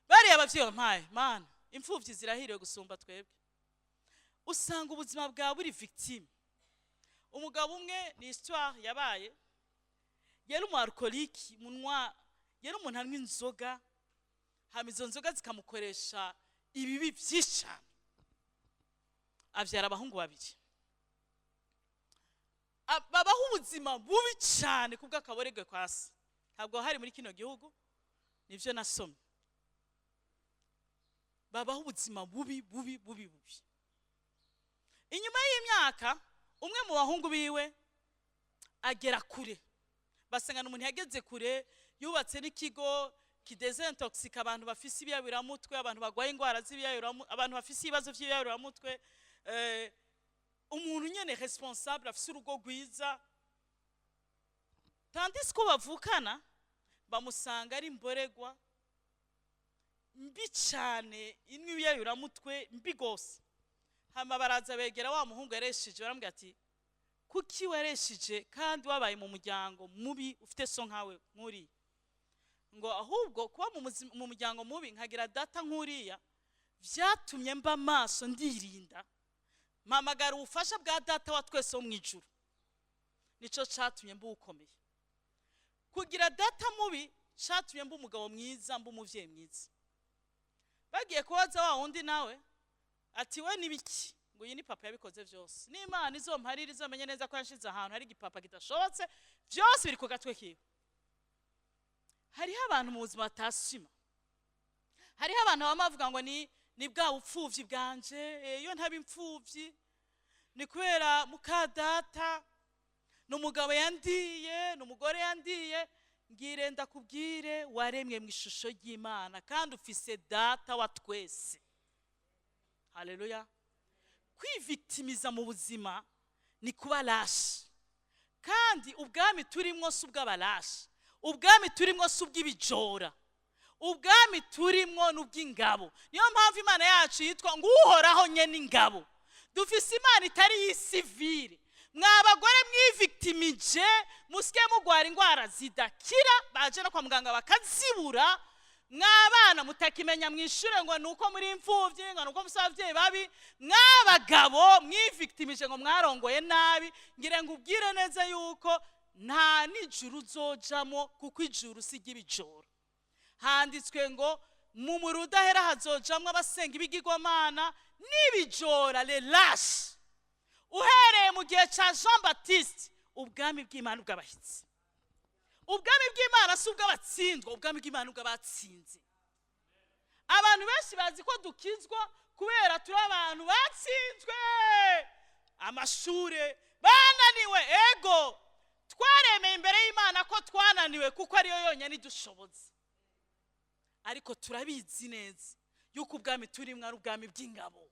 bariya abavyeyi wampaye, Mana, imfuvyi zirahiriwe gusumba twebwe. Usanga ubuzima bwawe buri victime. Umugabo umwe, ni histoire yabaye, yari umu alcoolique, munwa, yari umuntu anywa inzoga, hama izo nzoga zikamukoresha ibibi byinshi cyane. Abyara abahungu babiri. Babaho ubuzima bubi cyane kubw'akaboregwe kwa se. Ntabwo hari muri kino gihugu, nibyo nasomye. Babaho ubuzima bubi, bubi, bubi, bubi. Inyuma y'imyaka, umwe mu bahungu biwe agera kure. Basangana umuntu yageze kure, yubatse n'ikigo kidezintoxika abantu bafise ibiyayuramutwe, abantu barwaye indwara z'ibiyayuramutwe, abantu bafise ibibazo by'ibiyayuramutwe. Umuntu nyene responsable, afise urugo rwiza, tandis ko bavukana bamusanga ari imboregwa mbi cyane, inywa ibiyayuramutwe mbi gose. Hama baraza begera wa muhungu yareshije, baramubwira ati: "Kuki wareshije kandi wabaye mu muryango mubi, ufite so nkawe nk'uriya?" Ngo: "Ahubwo kuba mu muryango mubi, nkagira data nk'uriya, byatumye mba maso, ndirinda, mpamagara ubufasha bwa Data wa twese wo mu ijuru. Nicyo cyatumye mba ukomeye. Kugira data mubi cyatumye mba umugabo mwiza, mba umubyeyi mwiza." Bagiye kubaza wa wundi nawe ati: "We n'ibiki?" Ngo: "Iyi ni papa yabikoze byose, n'Imana izomparira, izomenye neza ko yashize ahantu hari igipapa kidashobotse. Byose biri ku gatwe kiwe." Hariho abantu mu buzima batasima. Hariho abantu bama bavuga ngo ni bwa bupfuvyi bwanje, iyo ntaba imfuvyi, ni kubera muka data, ni umugabo yandiye, ni umugore yandiye. Ngire ndakubwire, waremwe mu ishusho ry'Imana kandi ufise Data wa twese. Haleluya! Kwivictimiza mu buzima ni kuba lâche, kandi ubwami turimwo si ubw'abalâche, ubwami turimwo si ubw'ibijora, ubwami turimwo ni ubw'ingabo. Niyo mpamvu Imana yacu yitwa ngo Uhoraho nyene ingabo. Dufise Imana itari y'isivile. Mwa bagore mwivictimije, musike mugwara indwara zidakira, baje no kwa muganga bakazibura. Mwabana mutakimenya mu ishure ngo ni uko muri imfubyi, ngo ni uko mufise ababyeyi babi. Mwabagabo mwivictimije ngo mwarongoye nabi, ngira ngo ubwire neza yuko nta n'ijuru uzojamo, kuko ijuru si iry'ibijoro. Handitswe ngo mu muriro udahera hazojamwo abasenga ibigirwamana n'ibijora, les lâches. Uhereye mu gihe cya Jean Baptiste, ubwami bw'Imana bw'abashyitsi. Ubwami bw'Imana si ubw'abatsindwa, ubwami bw'Imana ni ubw'abatsinze. Abantu benshi bazi ko dukizwa kubera turi abantu batsinzwe amashure, bananiwe. Ego, twaremeye imbere y'Imana ko twananiwe, kuko ariyo yonyine idushoboza. Ariko turabizi neza yuko ubwami turimo ari ubwami bw'ingabo.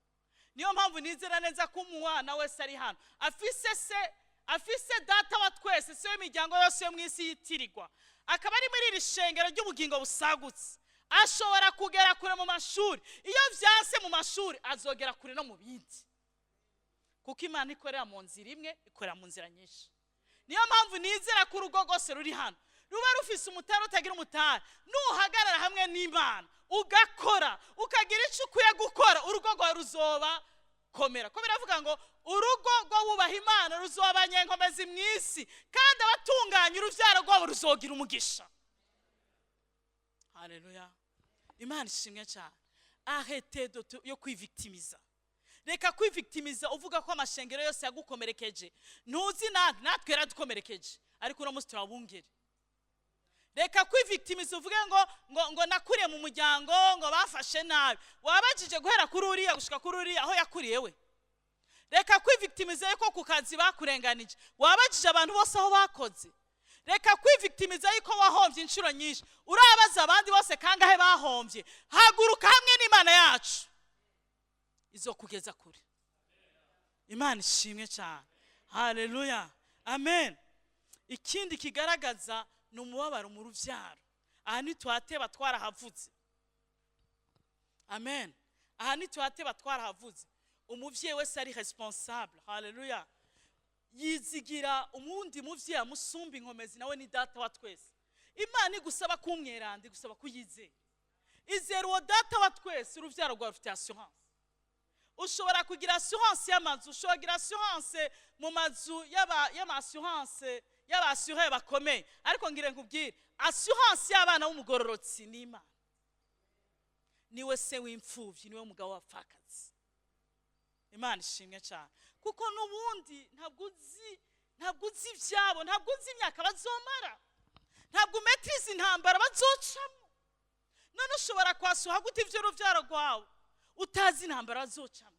Niyo mpamvu nizera neza ko umwana wese ari hano afise se, afise Data wa twese, se w'imiryango yose yo mu isi yitirirwa, akaba ari muri iri shengero ry'ubugingo busagutse. Ashobora kugera kure mu mashuri. Iyo vyanse mu mashuri, azogera kure no mu bindi, kuko Imana ikorera mu nzira imwe, ikorera mu nzira nyinshi. Niyo mpamvu nizera ko urugo rwose ruri hano ruba rufise umutare, utagira umutare, nuhagarara hamwe n'Imana, ugakora, ukagira icyo ukwiye gukora, urugo rwawe ruzoba komera. Ko biravuga ngo urugo rwo wubaha Imana ruzoba nyenkomezi mu isi, kandi abatunganya urubyaro rwabo ruzogira umugisha. Haleluya, Imana ishimwe cyane. Arrête yo kwivictimiza. Reka kwivictimiza uvuga ko amashengero yose yagukomerekeje. Ntuzi natwe yaradukomerekeje, ariko uno munsi turabungere. Reka kwivictimiza uvuge ngo nakuriye mu muryango ngo bafashe nabi. Wabajije guhera kuri uriya gushika kuri uriya aho yakuriye we? Reka kwivictimiza yuko ku kazi bakurenganije. Wabajije abantu bose aho bakoze? Reka kwivictimiza yuko wahombye inshuro nyinshi. Urabaza abandi bose kangahe bahombye? Haguruka hamwe n'Imana yacu, izokugeza kure. Imana ishimwe cyane. Haleluya, amen. Ikindi kigaragaza ni umubabaro mu rubyaro. Aha ntituhateba, twarahavutse. Amen. Aha ntituhateba, twarahavuze. Umubyeyi wese ari responsable, haleluya, yizigira umundi muvyeyi amusumba inkomezi, nawe ni Data wa twese. Imana igusaba kumweranda, igusaba kuyizera. Izera uwo Data wa twese, uruvyaro rwawe rufite assurance. Ushobora kugira assurance y'amazu, ushobora kugira assurance mu mazu y'ama assurance, y'abassureur bakomeye, ariko ngire nkubwire, assurance y'abana b'umugororotsi ni Imana. Niwe se w'imfuvyi, niwe mugabo w'abapfakazi. Imana ishimwe cyane, kuko n'ubundi ntabwo uzi. Ntabwo uzi ibyabo, ntabwo uzi imyaka bazomara, ntabwo umaîtrisa intambara bazocamo. None ushobora kwasuha gute iby'urubyaro rwawe utazi intambara bazocamo?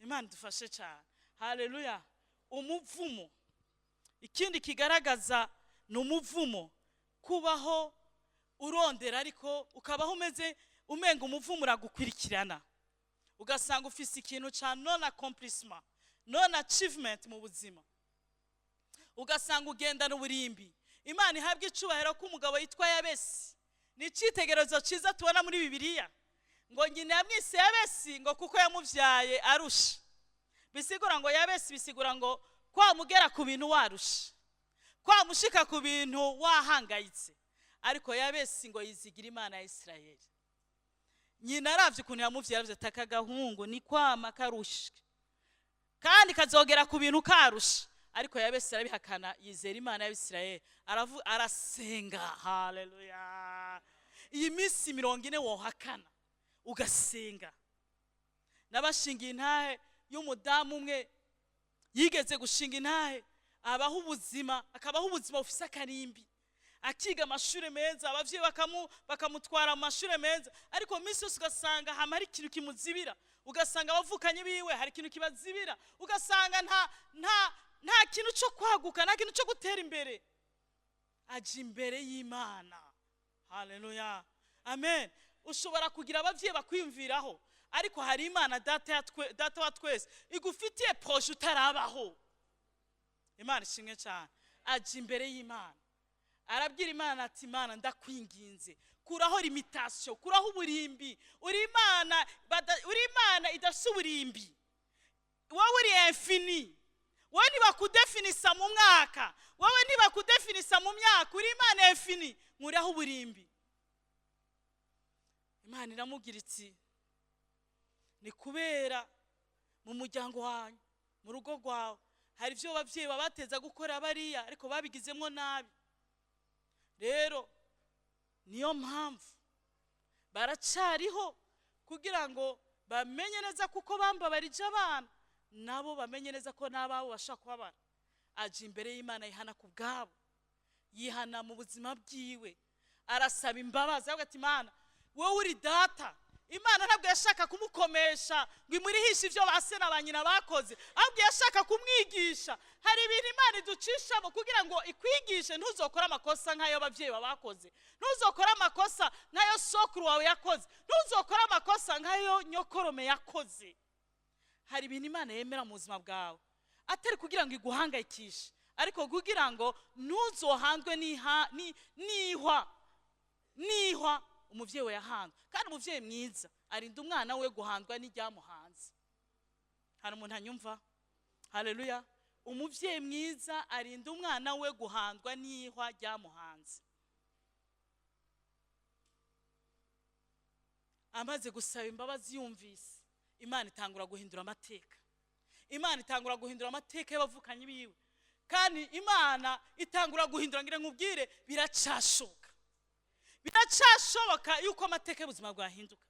Imana idufashe cyane. Haleluya. Umuvumo, ikindi kigaragaza ni umuvumo. Kubaho urondera ariko ukabaho umeze umenga umuvumo uragukurikirana, ugasanga ufise ikintu cya non accomplissement, non achievement mu buzima, ugasanga ugendana uburimbi. Imana ihabwa icubahiro ko umugabo yitwa Yabesi ni icyitegererezo cyiza tubona muri Bibiliya. Ngo nyina yamwise Yabesi ngo kuko yamubyaye arusha. Bisigura ngo Yabesi bisigura ngo kwamugera ku bintu warusha, kwamushika ku bintu wahangayitse. Ariko Yabesi ngo yizigira Imana ya Isirayeli. Nyina aravye ukuntu yamuvyaye, aravuze ati: "Aka gahungu ni kwama karusha kandi kazogera ku bintu karusha." Ariko Yabesi arabihakana, yizera Imana y'Abisirayeli, arasenga. Haleluya. Iyi minsi 40 wohakana ugasenga. Nabashingiye intahe y'umudamu umwe yigeze gushinga intahe, abaho ubuzima, akabaho ubuzima bufise akarimbi, akiga amashuri meza, abavyeyi bakamutwara mu mashuri meza, ariko mu minsi yose ugasanga hama hari ikintu kimuzibira, ugasanga abavukanyi biwe hari ikintu kibazibira, ugasanga nta kintu cyo kwaguka, nta kintu cyo gutera imbere. Aja imbere y'Imana. Haleluya, amen. Ushobora kugira abavyeyi bakwiyumviraho, ariko hari Imana Data wa twese igufitiye projet utarabaho. Imana ishimwe cyane. Aja imbere y'Imana, arabwira Imana ati: "Imana, ndakwinginze, kuraho limitation, kuraho uburimbi. Uri Imana uri Imana idafite uburimbi, wowe uri infini. Wowe ntibakudéfinissa mu mwaka, wowe ntibakudéfinissa mu myaka, uri Imana infinie. Nkuraho uburimbi." Imana iramubwira iti: "Ni kubera mu muryango wanyu, mu rugo rwawe, hari ibyo ababyeyi babateza gukora bariya, ariko babigizemo nabi. Rero niyo mpamvu baracariho, kugira ngo bamenye neza kuko bambabarije abana, nabo bamenye neza ko n'ababo bashobora kubabara." Aja imbere y'Imana, yihana ku bwabo, yihana mu buzima bwiwe, arasaba imbabazi, avuga ati: "Imana, wowe uri Data." Imana ntabwo yashaka kumukomesha ngo imurihishe ibyo ba se na ba nyina bakoze, ahubwo yashaka kumwigisha. Hari ibintu Imana iducishamo kugira ngo ikwigishe ntuzokore amakosa nk'ayo ababyeyi bakoze, ntuzokore amakosa nk'ayo sokuru wawe yakoze, ntuzokore amakosa nk'ayo nyokorome yakoze. Hari ibintu Imana yemera mu buzima bwawe, atari kugira ngo iguhangayikishe, ariko kugira ngo ntuzohandwe n'ihwa umubyeyi we yahanzwe. Kandi umubyeyi mwiza arinda umwana we guhandwa n'iryamuhanze. Hari umuntu anyumva? Haleluya. Umubyeyi mwiza arinda umwana we guhandwa n'ihwa ryamuhanze. Amaze gusaba imbabazi, yumvise, Imana itangura guhindura amateka. Imana itangura guhindura amateka y'abavukanyi biwe, kandi Imana itangura guhindura. Ngira nkubwire, biracashoboka, biracashoboka yuko amateka y'ubuzima bwahinduka,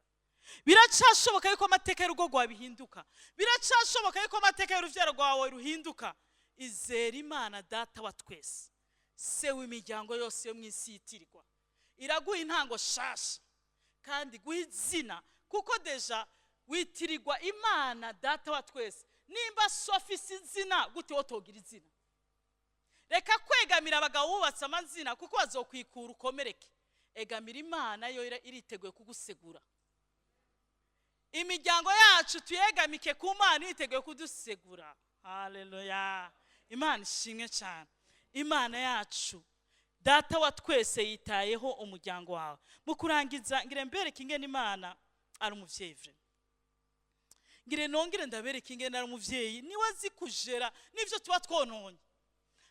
biracashoboka yuko amateka y'urugo rwawe bihinduka, biracashoboka yuko amateka y'urubyaro rwawe ruhinduka. Izera Imana Data wa twese, Se w'imiryango yose yo mu isi yitirirwa. Iraguha intango shasha kandi guha izina, kuko déjà witirirwa Imana Data wa twese. Nimba so afise izina, gute wotogira izina? Reka kwegamira abagabo bubatse amazina, kuko bazokwikura ukomereke. Egamira Imana, yo iriteguye kugusegura. Imiryango yacu tuyegamike ku Mana, iriteguye kudusegura. Haleluya, Imana ishimwe cyane. Imana yacu Data wa twese yitayeho umuryango wawe. Mu kurangiza, ngire mbereke ingene Imana ari umuvyeyi vrai. Ngire nongere ndabereke ingene ari umuvyeyi, niwe azi kujera n'ivyo tuba twononye.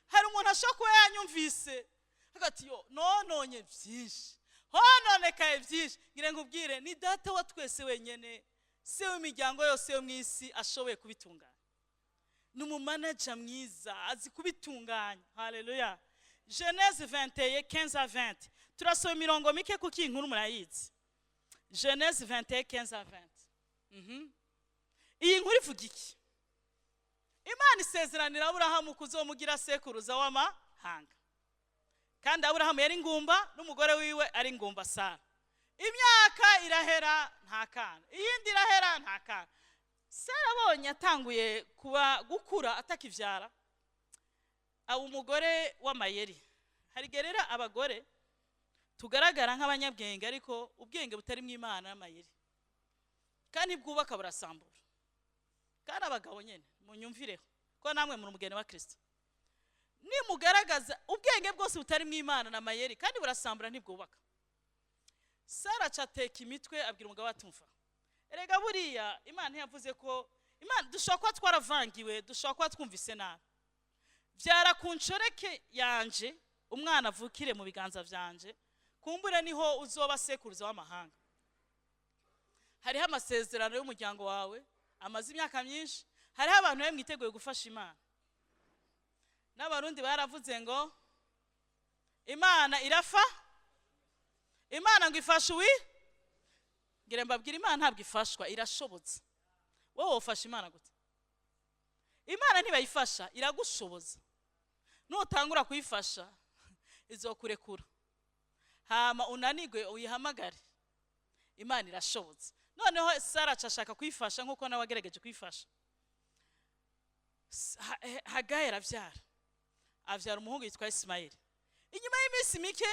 Hari umuntu ashobora kuba yanyumvise hagati yo nononye byinshi, hononekaye byinshi. Ngire nkubwire, ni Data wa twese wenyene, Se w'imiryango yose yo mu isi, ashoboye kubitunganya. Ni umumanager mwiza, azi kubitunganya. Haleluya. Genèse 21 15 à 20. Turasoma imirongo mike kuko iyi nkuru murayizi. Genèse 21 15 à 20. Iyi nkuru ivuga iki? Imana isezeranira Aburahamu kuzomugira sekuruza w'amahanga, kandi Aburahamu yari ingumba n'umugore wiwe ari ingumba, Sara. Imyaka irahera, nta kana, iyindi irahera, nta kana. Sara abonye atanguye kuba gukura atakivyara, aba umugore w'amayeri. Hari igihe rero abagore tugaragara nk'abanyabwenge, ariko ubwenge butari mu Imana n'amayeri, kandi bwubaka burasambura. Kandi abagabo nyine munyumvireho, ko namwe muri umugeni wa Kirisito, nimugaragaza ubwenge bwose butari mu Imana n'amayeri, kandi burasambura, ntibwubaka. Sara aca ateka imitwe, abwira umugabo ati: "Umva erega, buriya Imana ntiyavuze ko Imana, dushobora kuba twaravangiwe, dushobora kuba twumvise nabi. Byara ku nshoreke yanje, umwana avukire mu biganza byanje, kumbure niho uzoba sekuruza w'amahanga. Hariho amasezerano y'umuryango wawe amaze imyaka myinshi, hariho abantu bari mwiteguye gufasha Imana." N'Abarundi baravuze ngo Imana irafa, Imana ngo ifashe uwi ngira. Mbabwira, Imana ntabwo ifashwa, irashobotse. Wowe wofasha Imana gute? Imana ntibayifasha, iragushoboza. Nutangura kuyifasha, izokurekura, hama unanigwe uyihamagare. Imana irashobotse. Noneho Sara aca ashaka kuyifasha nk'uko nawe agerageje kuyifasha. Hagayi arabyara, abyara umuhungu yitwa Isimayeli. Inyuma y'iminsi mike,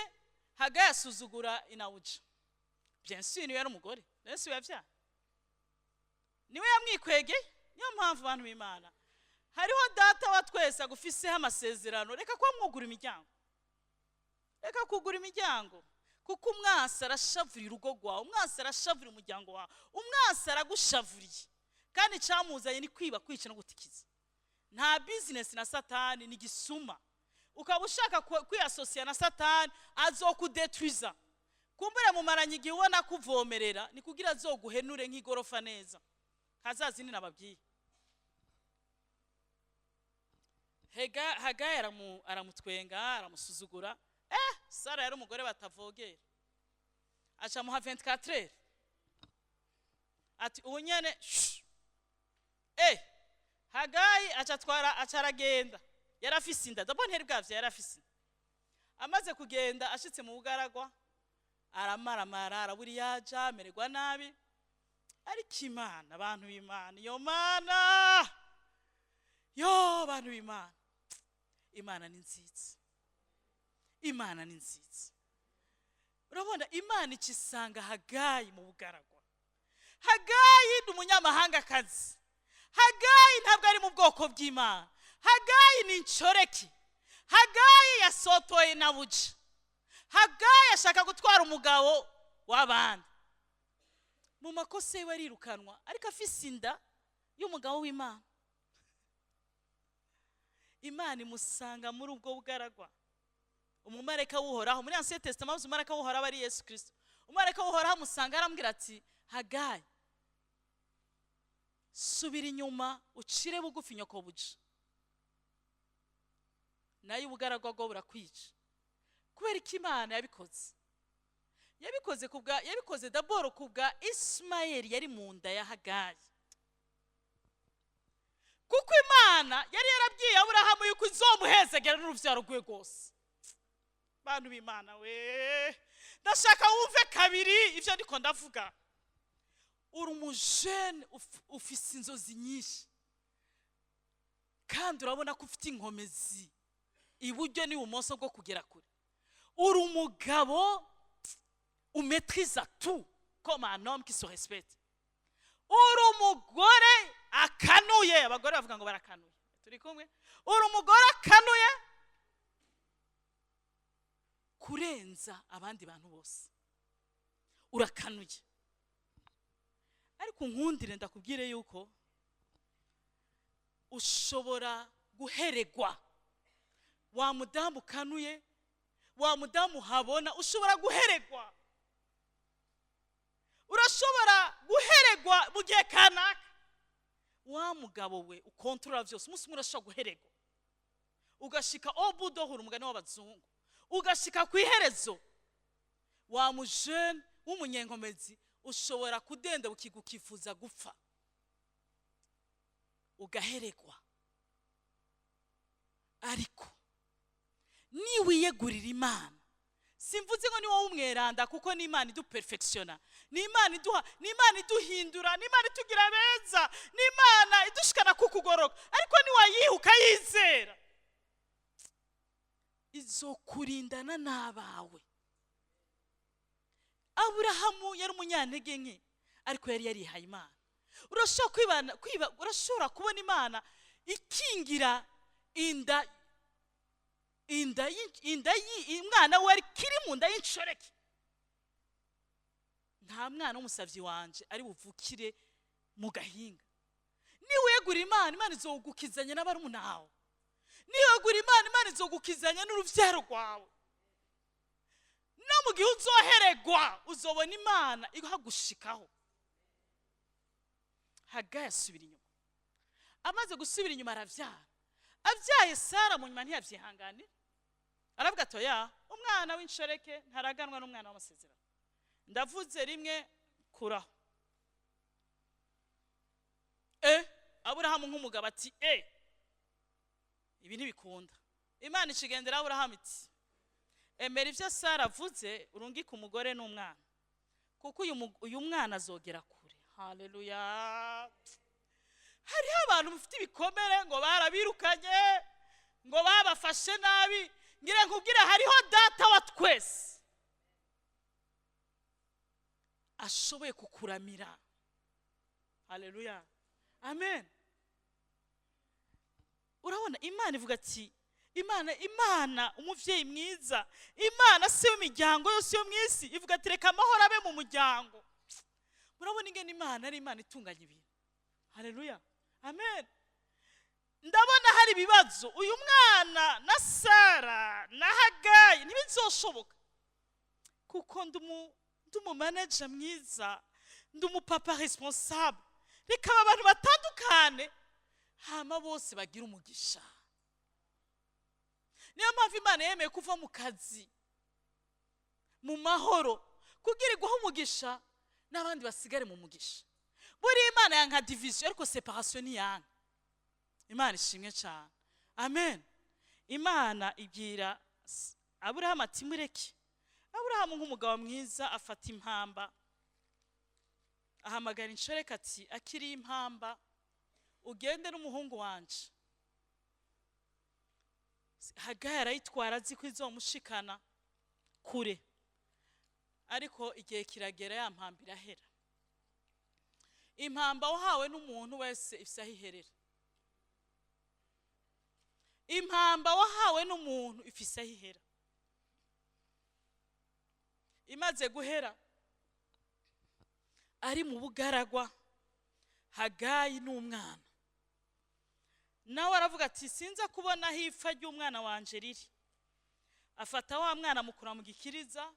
Hagayi asuzugura inawuja. Bien sûr, niwe yari umugore, nawe si we yabyara, niwe yamwikwegeye. Niyo mpamvu, bantu b'Imana, hariho Data wa twese agufiseho amasezerano. Reka kuba mwugura imiryango, reka kugura imiryango, kuko umwasi arashavurira urugo rwawe, umwasi arashavurira umuryango wawe, umwasi aragushavuriye. Kandi icyamuzanye ni kwiba, kwica no gutikiza. Nta business na Satani, ni gisuma. Ukaba ushaka kwiyasosiya na Satani, azokudetwiza. Kumbure mumaranye igihe ubona kuvomerera, ni kugira azoguhenure nk'igorofa neza kazazi. Nababwiye, Hagayi aramutwenga, aramusuzugura. Sara yari umugore batavogera, aca muha 24 heures, ati: "Ubu nyene shh." Hagayi aca atwara, aca aragenda. Yari afise inda d'abord, ntiyari bwavye, yari afise inda. Amaze kugenda, ashitse mu bugaragwa, aramaramara, arabura iyo aja, amererwa nabi. Ariko Imana, abantu b'Imana, iyo Mana yo, bantu b'Imana, Imana ni nziza, Imana ni nziza. Urabona, Imana ikisanga Hagayi mu bugaragwa. Hagayi ni umunyamahangakazi, Hagayi ntabwo ari mu bwoko bw'Imana, Hagayi ni inshoreke, Hagayi yasotoye na buja, Hagayi ashaka gutwara umugabo w'abandi. Mu makosa yiwe arirukanwa, ariko afise inda y'umugabo w'Imana. Imana imusanga muri ubwo bugaragwa. Umumarayika w'Uhoraho, muri Ancien Testament umumarayika w'Uhoraho aba ari Yesu Kirisito, umumarayika w'Uhoraho amusanga, arambwira ati: "Hagayi, subira inyuma, ucire bugufi nyokobuja, nayo ubugaragwa bwo burakwica." Kubera ko Imana yabikoze, yabikoze kubwa, yabikoze d'abord kubwa Isimayeli yari mu nda ya Hagayi, kuko Imana yari yarabwiye Aburahamu yuko izomuhezagera n'urubyaro rwe rwose. Bantu b'Imana we, ndashaka wumve kabiri ibyo ndiko ndavuga. Uri umujene, ufise inzozi nyinshi, kandi urabona ko ufite inkomezi iburyo n'ibumoso bwo kugera kure. Uri umugabo, umaîtrise tout comme un homme qui se respecte. Uri umugore akanuye, abagore bavuga ngo barakanuye, turi kumwe? Uri umugore akanuye kurenza abandi bantu bose, urakanuye. Ariko nkundire ndakubwire yuko ushobora guheregwa. Wa mudamu ukanuye, wa mudamu uhabona, ushobora guheregwa, urashobora guheregwa mu gihe kanaka. Wa mugabo we ukontorora byose, umunsi umwe urashobora guheregwa, ugashika obudohura, umugani w'abazungu, ugashika ku iherezo. Wa mujene w'umunyenkomezi, ushobora kudenda ukifuza gupfa, ugaheregwa. Ariko niwiyegurira Imana, simvuze ngo ni wowe umweranda, kuko ni Imana iduperfectionna, ni Imana iduha, ni Imana iduhindura, ni Imana itugira beza, ni Imana idushikana ku kugoroka. Ariko niwayiha ukayizera, izokurindana n'abawe. Aburahamu yari umunyantege nke, ariko yari yarihaye Imana. Urashobora kwibana kwiba, urashobora kubona Imana ikingira inda umwana we ari kiri mu nda y'inshoreke. Nta mwana w'umusavyi wanje ari buvukire mu gahinga. Niwegura Imana, Imana izogukizanya n'abarumuna bawe. Niwegura Imana, Imana izogukizanya n'uruvyaro rwawe. No mu gihe uzoheregwa, uzobona Imana ihagushikaho. Hagayi asubira inyuma. Amaze gusubira inyuma aravyara. Abyaye Sara, mu nyuma ntiyavyihanganira, aravuga ati: "Oya, umwana w'inshoreke ntaraganwa n'umwana w'amasezerano. Ndavuze rimwe, kuraho." Aburahamu nk'umugabo ati: "Ibi ntibikunda." Imana ikigendera Aburahamu iti: "Emera ibyo Sara avuze, urungike umugore n'umwana, kuko uyu mwana azogera kure." Haleluya! Hariho abantu bafite ibikomere ngo barabirukanye, ngo babafashe nabi. Ngira nkubwire, hariho Data wa twese ashoboye kukuramira. Haleluya, amen. Urabona, Imana ivuga ati, Imana umuvyeyi mwiza, Imana se w'imiryango yose yo mu isi, ivuga ati: "Reka amahoro abe mu muryango." Murabona ingene Imana ari Imana itunganya ibintu. Haleluya, amen. Ndabona hari ibibazo, uyu mwana na Sara na Hagayi ntibizoshoboka, kuko ndi umumanager mwiza, ndi umupapa responsable. Reka aba bantu batandukane, hama bose bagira umugisha. Niyo mpamvu Imana yemeye kuva mu kazi mu mahoro, kugira iguhe umugisha n'abandi basigare mu mugisha. Buriya Imana yanka division, ariko séparation ntiyanka. Imana ishimwe cyane, amen. Imana ibwira Aburahamu ati: "Mureke." Aburahamu nk'umugabo mwiza afata impamba, ahamagara inshoreke ati: "Akiriye impamba, ugende n'umuhungu wanje." Hagayi arayitwara azi ko izomushikana kure, ariko igihe kiragera ya mpamba irahera. Impamba wahawe n'umuntu wese ifise aho iherera. Impamba wahawe n'umuntu ifise aho ihera. Imaze guhera, ari mu bugaragwa, Hagayi n'umwana nawe aravuga ati: "Sinza kubona aho ipfa ry'umwana wanje riri." Afata wa mwana, amukura mu gikiriza,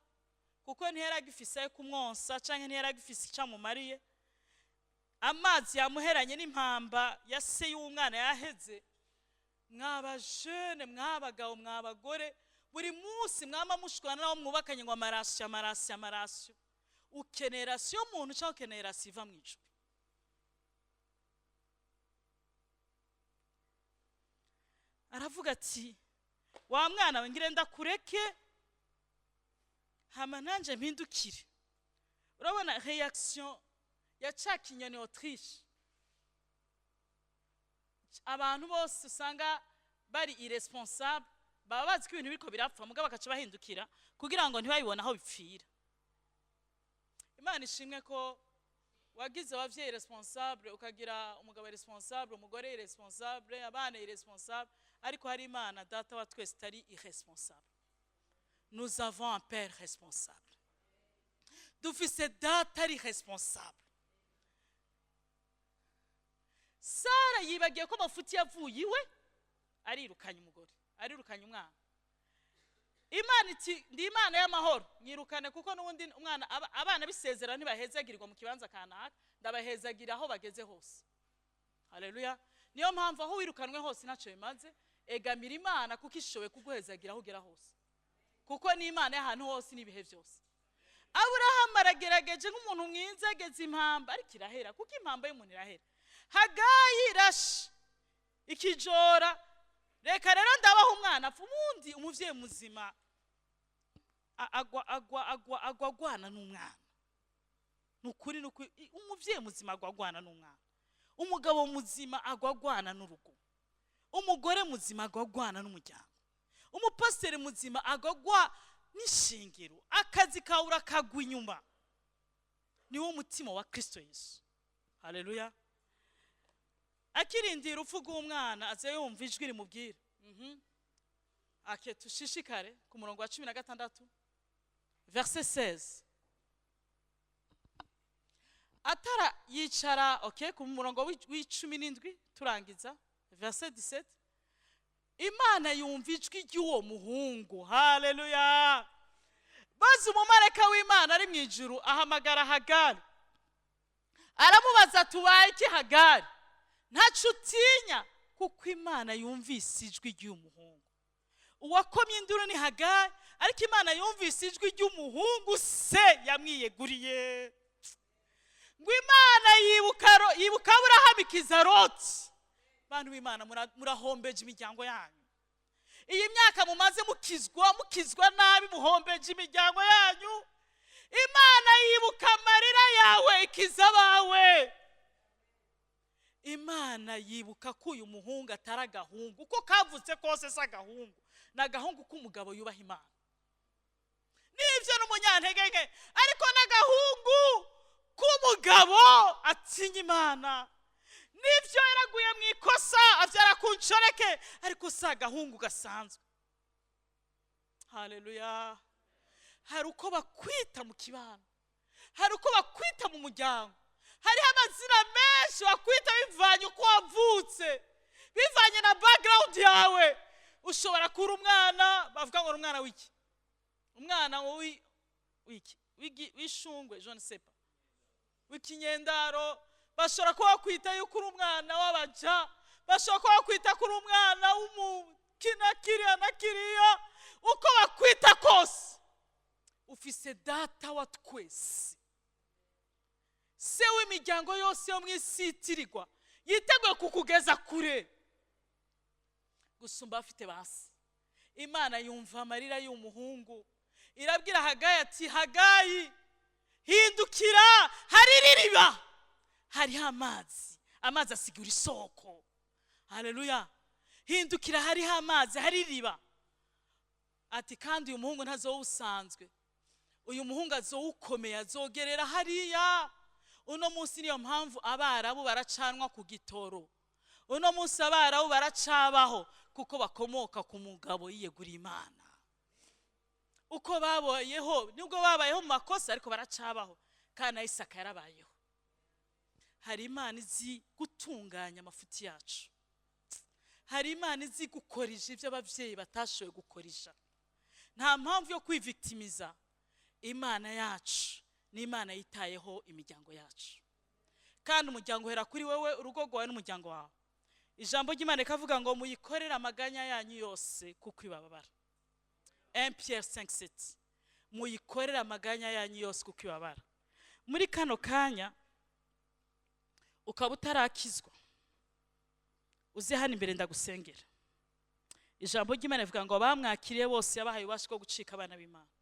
kuko ntiyari agifise ayo kumwonsa canke ntiyari agifise icyo amumariye. Amazi yamuheranye n'impamba ya se y'umwana yaheze. Mwaba jeunes, mwabagabo, mwabagore, buri munsi mwama mushwana n'abo mwubakanye ngo amaration, amaration, amaration. Ukeneye ration y'umuntu cyangwa ukeneye ration iva mu ijuru? Aravuga ati: "Wa mwana we, ngire ndakureke, hama nanje mpindukire." Urabona réaction ya ca kinyoni autruche. Abantu bose usanga bari irresponsable, baba bazi ko ibintu biriko birapfa, mugabo bakaca bahindukira kugira ngo ntibabibone aho bipfira. Imana ishimwe ko wagize abavyeyi responsable, ukagira umugabo responsable, umugore irresponsable, abana irresponsable, ariko hari Imana Data wa twese itari irresponsable. Nous avons un père responsable. Dufise Data ari responsable. Sara yibagiye ko amafuti yavuye iwe, arirukanye umugore, arirukanye umwana. Imana iti: "Ndi Imana y'amahoro, mwirukane, kuko n'ubundi umwana abana bisezera ntibahezagirirwa mu kibanza kanaka, ndabahezagira aho bageze hose." Haleluya! Niyo mpamvu aho wirukanwe hose ntacyo bimaze. Egamira Imana, kuko ishoboye kuguhezagira aho ugera hose, kuko ni Imana y'ahantu hose n'ibihe byose. Aburahamu aragerageje nk'umuntu mwiza, ageze impamba, ariko irahera, kuko impamba y'umuntu irahera. Hagayi irashe ikijora. Reka rero ndabaho umwana apfa. Ubundi umuvyeyi muzima agwa agwa agwa agwa agwana n'umwana. Ni ukuri, ni ukuri, umuvyeyi muzima agwa agwana n'umwana, umugabo muzima agwa agwana n'urugo, umugore muzima agwa agwana n'umuryango, umupasiteri muzima agwa agwa n'ishingiro. Akazi kawe urakagwa inyuma. Niwo mutima wa Kristo Yesu. Haleluya! Akirindira urupfu rw'umwana, aza yumva ijwi rimubwira. Ake tushishikare ku murongo wa 16, verset 16. Atara yicara, okay, ku murongo w'17 turangiza, verset 17. Imana yumva ijwi ry'uwo muhungu. Haleluya! Maze umumarayika w'Imana ari mu ijuru ahamagara Hagari, aramubaza: "Tubaye iki, Hagari? Ntaco utinya, kuko Imana yumvise ijwi ry'uyu muhungu." Uwakomye induru ni Hagari, ariko Imana yumvise ijwi ry'umuhungu se yamwiyeguriye. Ngo Imana yibuka Aburahamu, ikiza Loti. Bantu b'Imana, murahombeje imiryango yanyu. Iyi myaka mumaze mukizwa, mukizwa nabi, muhombeje imiryango yanyu. Imana yibuka amarira yawe, ikiza abawe. Imana yibuka ko uyu muhungu atari agahungu uko kavutse kose. Si agahungu, ni agahungu k'umugabo yubaha Imana. Nibyo, n'umunyantege nke, ariko n'agahungu k'umugabo atinya Imana. Nibyo, yaraguye mu ikosa, abyara ku nshoreke, ariko si agahungu gasanzwe. Haleluya! Hari uko bakwita mu kibano, hari uko bakwita mu muryango, hariho amazina menshi bakwita bivanye uko wavutse, bivanye na background yawe. Ushobora kuba umwana bavuga ngo ni umwana w'iki, umwana w'iki, w'ishungwe, je ne sais pas, w'ikinyendaro. Bashobora kuba bakwita yuko uri umwana w'abaja, bashobora kuba bakwita ko uri umwana w'umukina kiriya na kiriya. Uko bakwita kose, ufise Data wa twese, Se w'imiryango yose yo mu isi yitirirwa, yiteguye kukugeza kure gusumba abafite basi. Imana yumva amarira y'umuhungu, irabwira Hagayi ati: "Hagayi, hindukira, hari iriba, hariho amazi, amazi asigura isoko." Haleluya! "Hindukira, hariho amazi, hari iriba." Ati: "Kandi uyu muhungu ntazoba usanzwe, uyu muhungu azowukomeye, azogerera hariya." Uno munsi niyo mpamvu Abarabu baracanwa ku gitoro, uno munsi Abarabu baracabaho, kuko bakomoka ku mugabo yiyeguriye Imana. Uko babayeho, nubwo babayeho mu makosa, ariko baracabaho. Kandi na Isaka yarabayeho. Hari Imana izi gutunganya amafuti yacu, hari Imana izi gukorija ibyo ababyeyi batashoboye gukorija. Nta mpamvu yo kwivictimiza. Imana yacu ni Imana yitayeho imiryango yacu, kandi umuryango uhera kuri wowe, urugo rwawe n'umuryango wawe. Ijambo ry'Imana rikavuga ngo: "Muyikorere amaganya yanyu yose, kuko ibababara." 1 Pierre 5:7. Muyikorere amaganya yanyu yose, kuko ibabara. Muri kano kanya ukaba utarakizwa, uze hano imbere ndagusengera. Ijambo ry'Imana rivuga ngo bamwakiriye bose yabahaye ububasha bwo gucika abana b'Imana.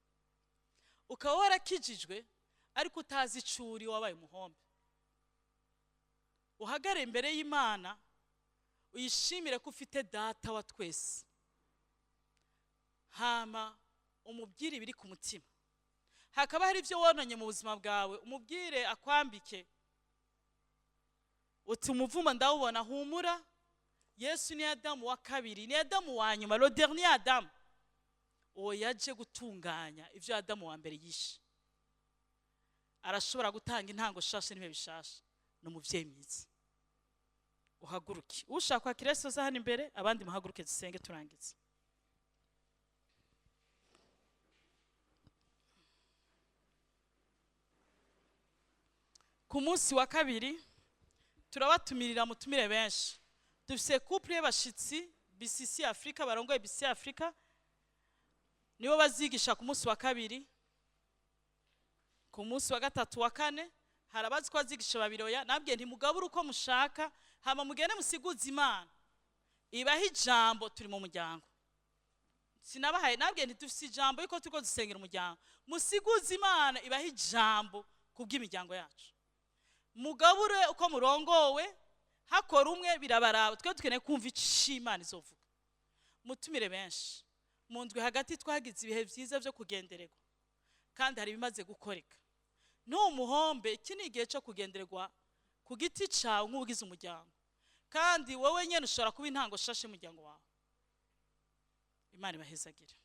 Ukaba warakijijwe ariko utazi icuri, wabaye umuhombe, uhagare imbere y'Imana, uyishimire ko ufite Data wa twese, hama umubwire ibiri ku mutima. Hakaba hari ibyo wononye mu buzima bwawe, umubwire akwambike. Uti: "Umuvumo ndawubona." Humura, Yesu ni Adamu wa kabiri, ni Adamu wa nyuma, le dernier Adamu. Uwo yaje gutunganya ibyo Adamu wa mbere yishe. Arashobora gutanga intango shasha n'ibihe bishasha. Ni umubyeyi mwiza. Uhaguruke, ushaka kwakira Yesu aza hano imbere, abandi muhaguruke dusenge turangize. Ku munsi wa kabiri turabatumirira, mutumire benshi. Dufise couple y'abashitsi BCC Africa, barongoye BCC Africa, nibo bazigisha ku munsi wa kabiri. Ku munsi wa gatatu, wa kane, hari abazi ko bazigisha babiri. Oya, nabwiye ntimugabure uko mushaka, hama mugende musiguze Imana. Ibaha ijambo. Turi mu muryango, sinabahaye nabwiye ntidufise ijambo yuko turiko dusengera umuryango. Musiguze Imana ibaha ijambo kubw'imiryango yacu. Mugabure uko murongowe, hakora umwe birabaraba. Twe dukeneye kumva ico Imana izovuga. Mutumire benshi. Mu ndwi hagati twagize ibihe vyiza vyo kugendererwa, kandi hari ibimaze gukoreka. Ntumuhombe, iki ni igihe cyo kugendererwa ku giti cawe nk'ubugize umuryango, kandi wowe nyene ushobora kuba intango shashe y'umuryango wawe. Imana ibahezagire.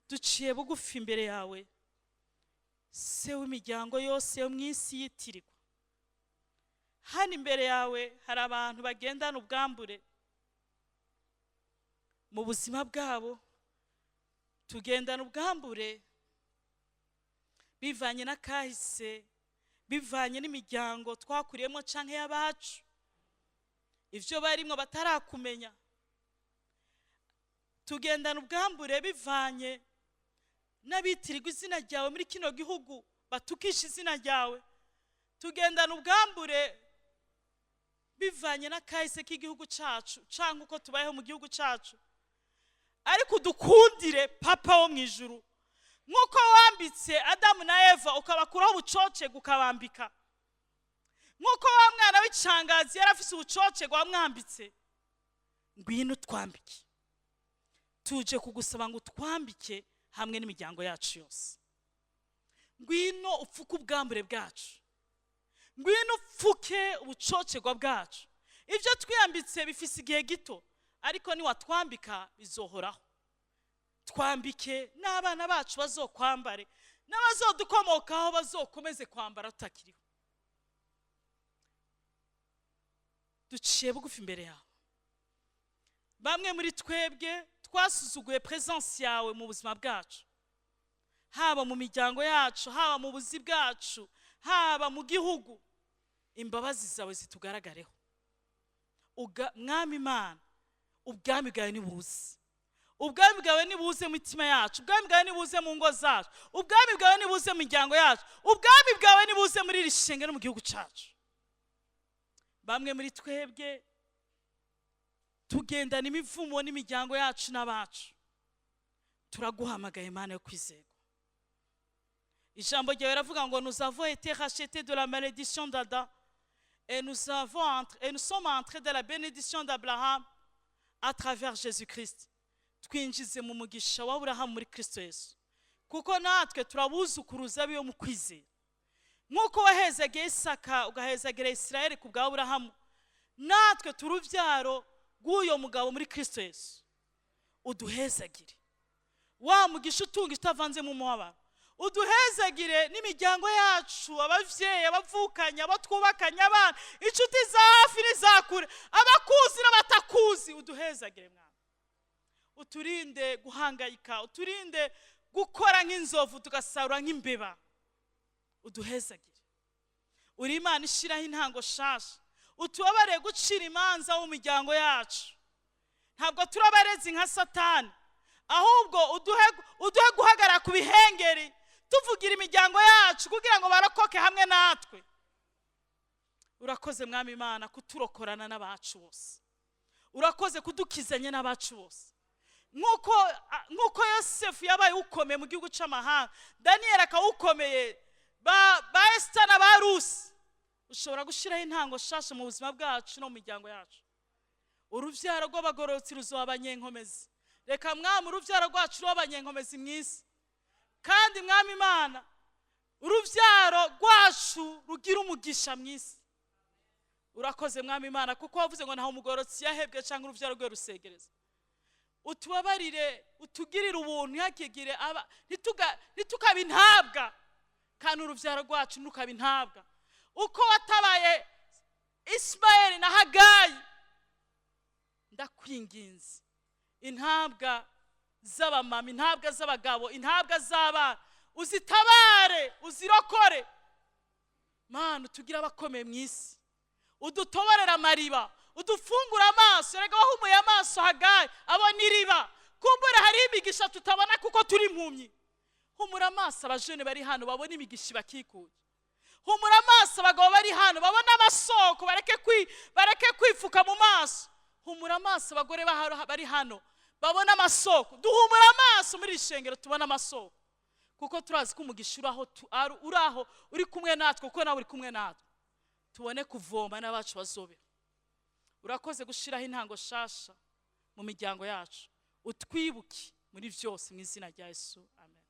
Duciye bugufi imbere yawe, Se w'imiryango yose yo mu isi yitirirwa. Hano imbere yawe hari abantu bagendana ubwambure mu buzima bwabo. Tugendana ubwambure bivanye n'akahise, bivanye n'imiryango twakuriyemo canke y'abacu, ivyo barimwo batarakumenya. Tugendana ubwambure bivanye n'abitirirwa izina ryawe muri kino gihugu batukisha izina ryawe. Tugendana ubwambure bivanye n'akahise k'igihugu cacu canke uko tubayeho mu gihugu cacu. Ariko udukundire, Papa wo mu ijuru, nk'uko wambitse Adamu na Eva ukabakuraho ubucocego ukabambika, nk'uko wa mwana w'icangazi yari afise ubucocego wamwambitse, ngwino utwambike. Tuje kugusaba ngo utwambike hamwe n'imiryango yacu yose. Ngwino upfuke ubwambure bwacu, ngwino upfuke ubucocegwa bwacu. Ibyo twiyambitse bifise igihe gito, ariko niwatwambika bizohoraho. Twambike n'abana bacu bazokwambare, n'abazodukomokaho bazokomeze kwambara tutakiriho. Duciye bugufi imbere yawe. Bamwe muri twebwe twasuzuguye presence yawe mu buzima bwacu, haba mu miryango yacu, haba mu buzi bwacu, haba mu gihugu. Imbabazi zawe zitugaragareho. Mwami Imana, ubwami bwawe nibuze, ubwami bwawe nibuze mu mitima yacu, ubwami bwawe nibuze mu ngo zacu, ubwami bwawe nibuze mu miryango yacu, ubwami bwawe nibuze muri iri shenge no mu gihugu cyacu. Bamwe muri twebwe tugendana imivumo n'imiryango yacu n'abacu. Turaguhamagaye, Imana yo kwizerwa. Ijambo ryawe riravuga ngo: "Nous avons été rachetés de la malédiction d'Adam et nous sommes entrés dans la bénédiction d'Abraham à travers Jésus-Christ." Twinjize mu mugisha wa Aburahamu muri Kristo Yesu, kuko natwe turabuzukuruza biyo mu kwizera. Nk'uko wahezagiye Isaka, ugahezagira Isirayeli ku bwa Aburahamu, natwe turi urubyaro rw'uyo mugabo muri Kristo Yesu. Uduhezagire wa mugisha utunga utavanzemo umubabaro. Uduhezagire n'imiryango yacu, abavyeyi, abavukanye, abo twubakanye, abana, inshuti za hafi n'iza kure, abakuzi n'abatakuzi. Uduhezagire, mwana. Uturinde guhangayika, uturinde gukora nk'inzovu tugasarura nk'imbeba. Uduhezagire. Uri Imana ishiraho intango shasha. Utubabarire gucira imanza wo miryango yacu. Ntabwo turabarezi nka Satani, ahubwo uduhe guhagarara ku bihengeri tuvugira imiryango yacu kugira ngo barokoke hamwe natwe. Urakoze, Mwami Imana, kuturokorana n'abacu bose. Urakoze kudukizanya n'abacu bose. Nk'uko Yosefu yabaye ukomeye mu gihugu c'amahanga, Daniyeli akawukomeye, ba Esita na ba Rusi, ushobora gushyiraho intango shasha mu buzima bwacu no mu miryango yacu. Urubyaro rw'abagororotsi ruzoba abanyenkomezi. Reka, Mwami, urubyaro rwacu ruba abanyenkomezi mu isi, kandi, Mwami Imana, urubyaro rwacu rugira umugisha mu isi. Urakoze, Mwami Imana, kuko wavuze ngo ntaho umugororotsi yahebwe cyangwa urubyaro rwe rusegereza. Utubabarire, utugirire ubuntu, ntihakigire aba ntitukabe intabwa, kandi urubyaro rwacu ntukabe intabwa. Uko watabaye Isimayeli na Hagayi, ndakwinginze, intabwa z'abamama, intabwa z'abagabo, intabwa z'abana, uzitabare, uzirokore. Mana, utugire abakomeye mu isi, udutoborere amariba, udufungure amaso. Reka wahumuye amaso Hagayi abona iriba. Kumbura hariho imigisha tutabona kuko turi impumyi. Humura amaso abajene bari hano babona imigisha ibakikuye. Humura amaso abagabo bari hano babone amasoko, bareke kwipfuka mu maso. Humura amaso abagore bari hano babone amasoko. Duhumura amaso muri iri shengero, tubone amasoko, kuko turazi ko umugisha uri aho, uri aho, uri kumwe natwe, kuko nawe uri kumwe natwe. Tubone kuvoma n'abacu bazobera. Urakoze gushiraho intango shasha mu miryango yacu. Utwibuke muri byose, mu izina rya Yesu, amen.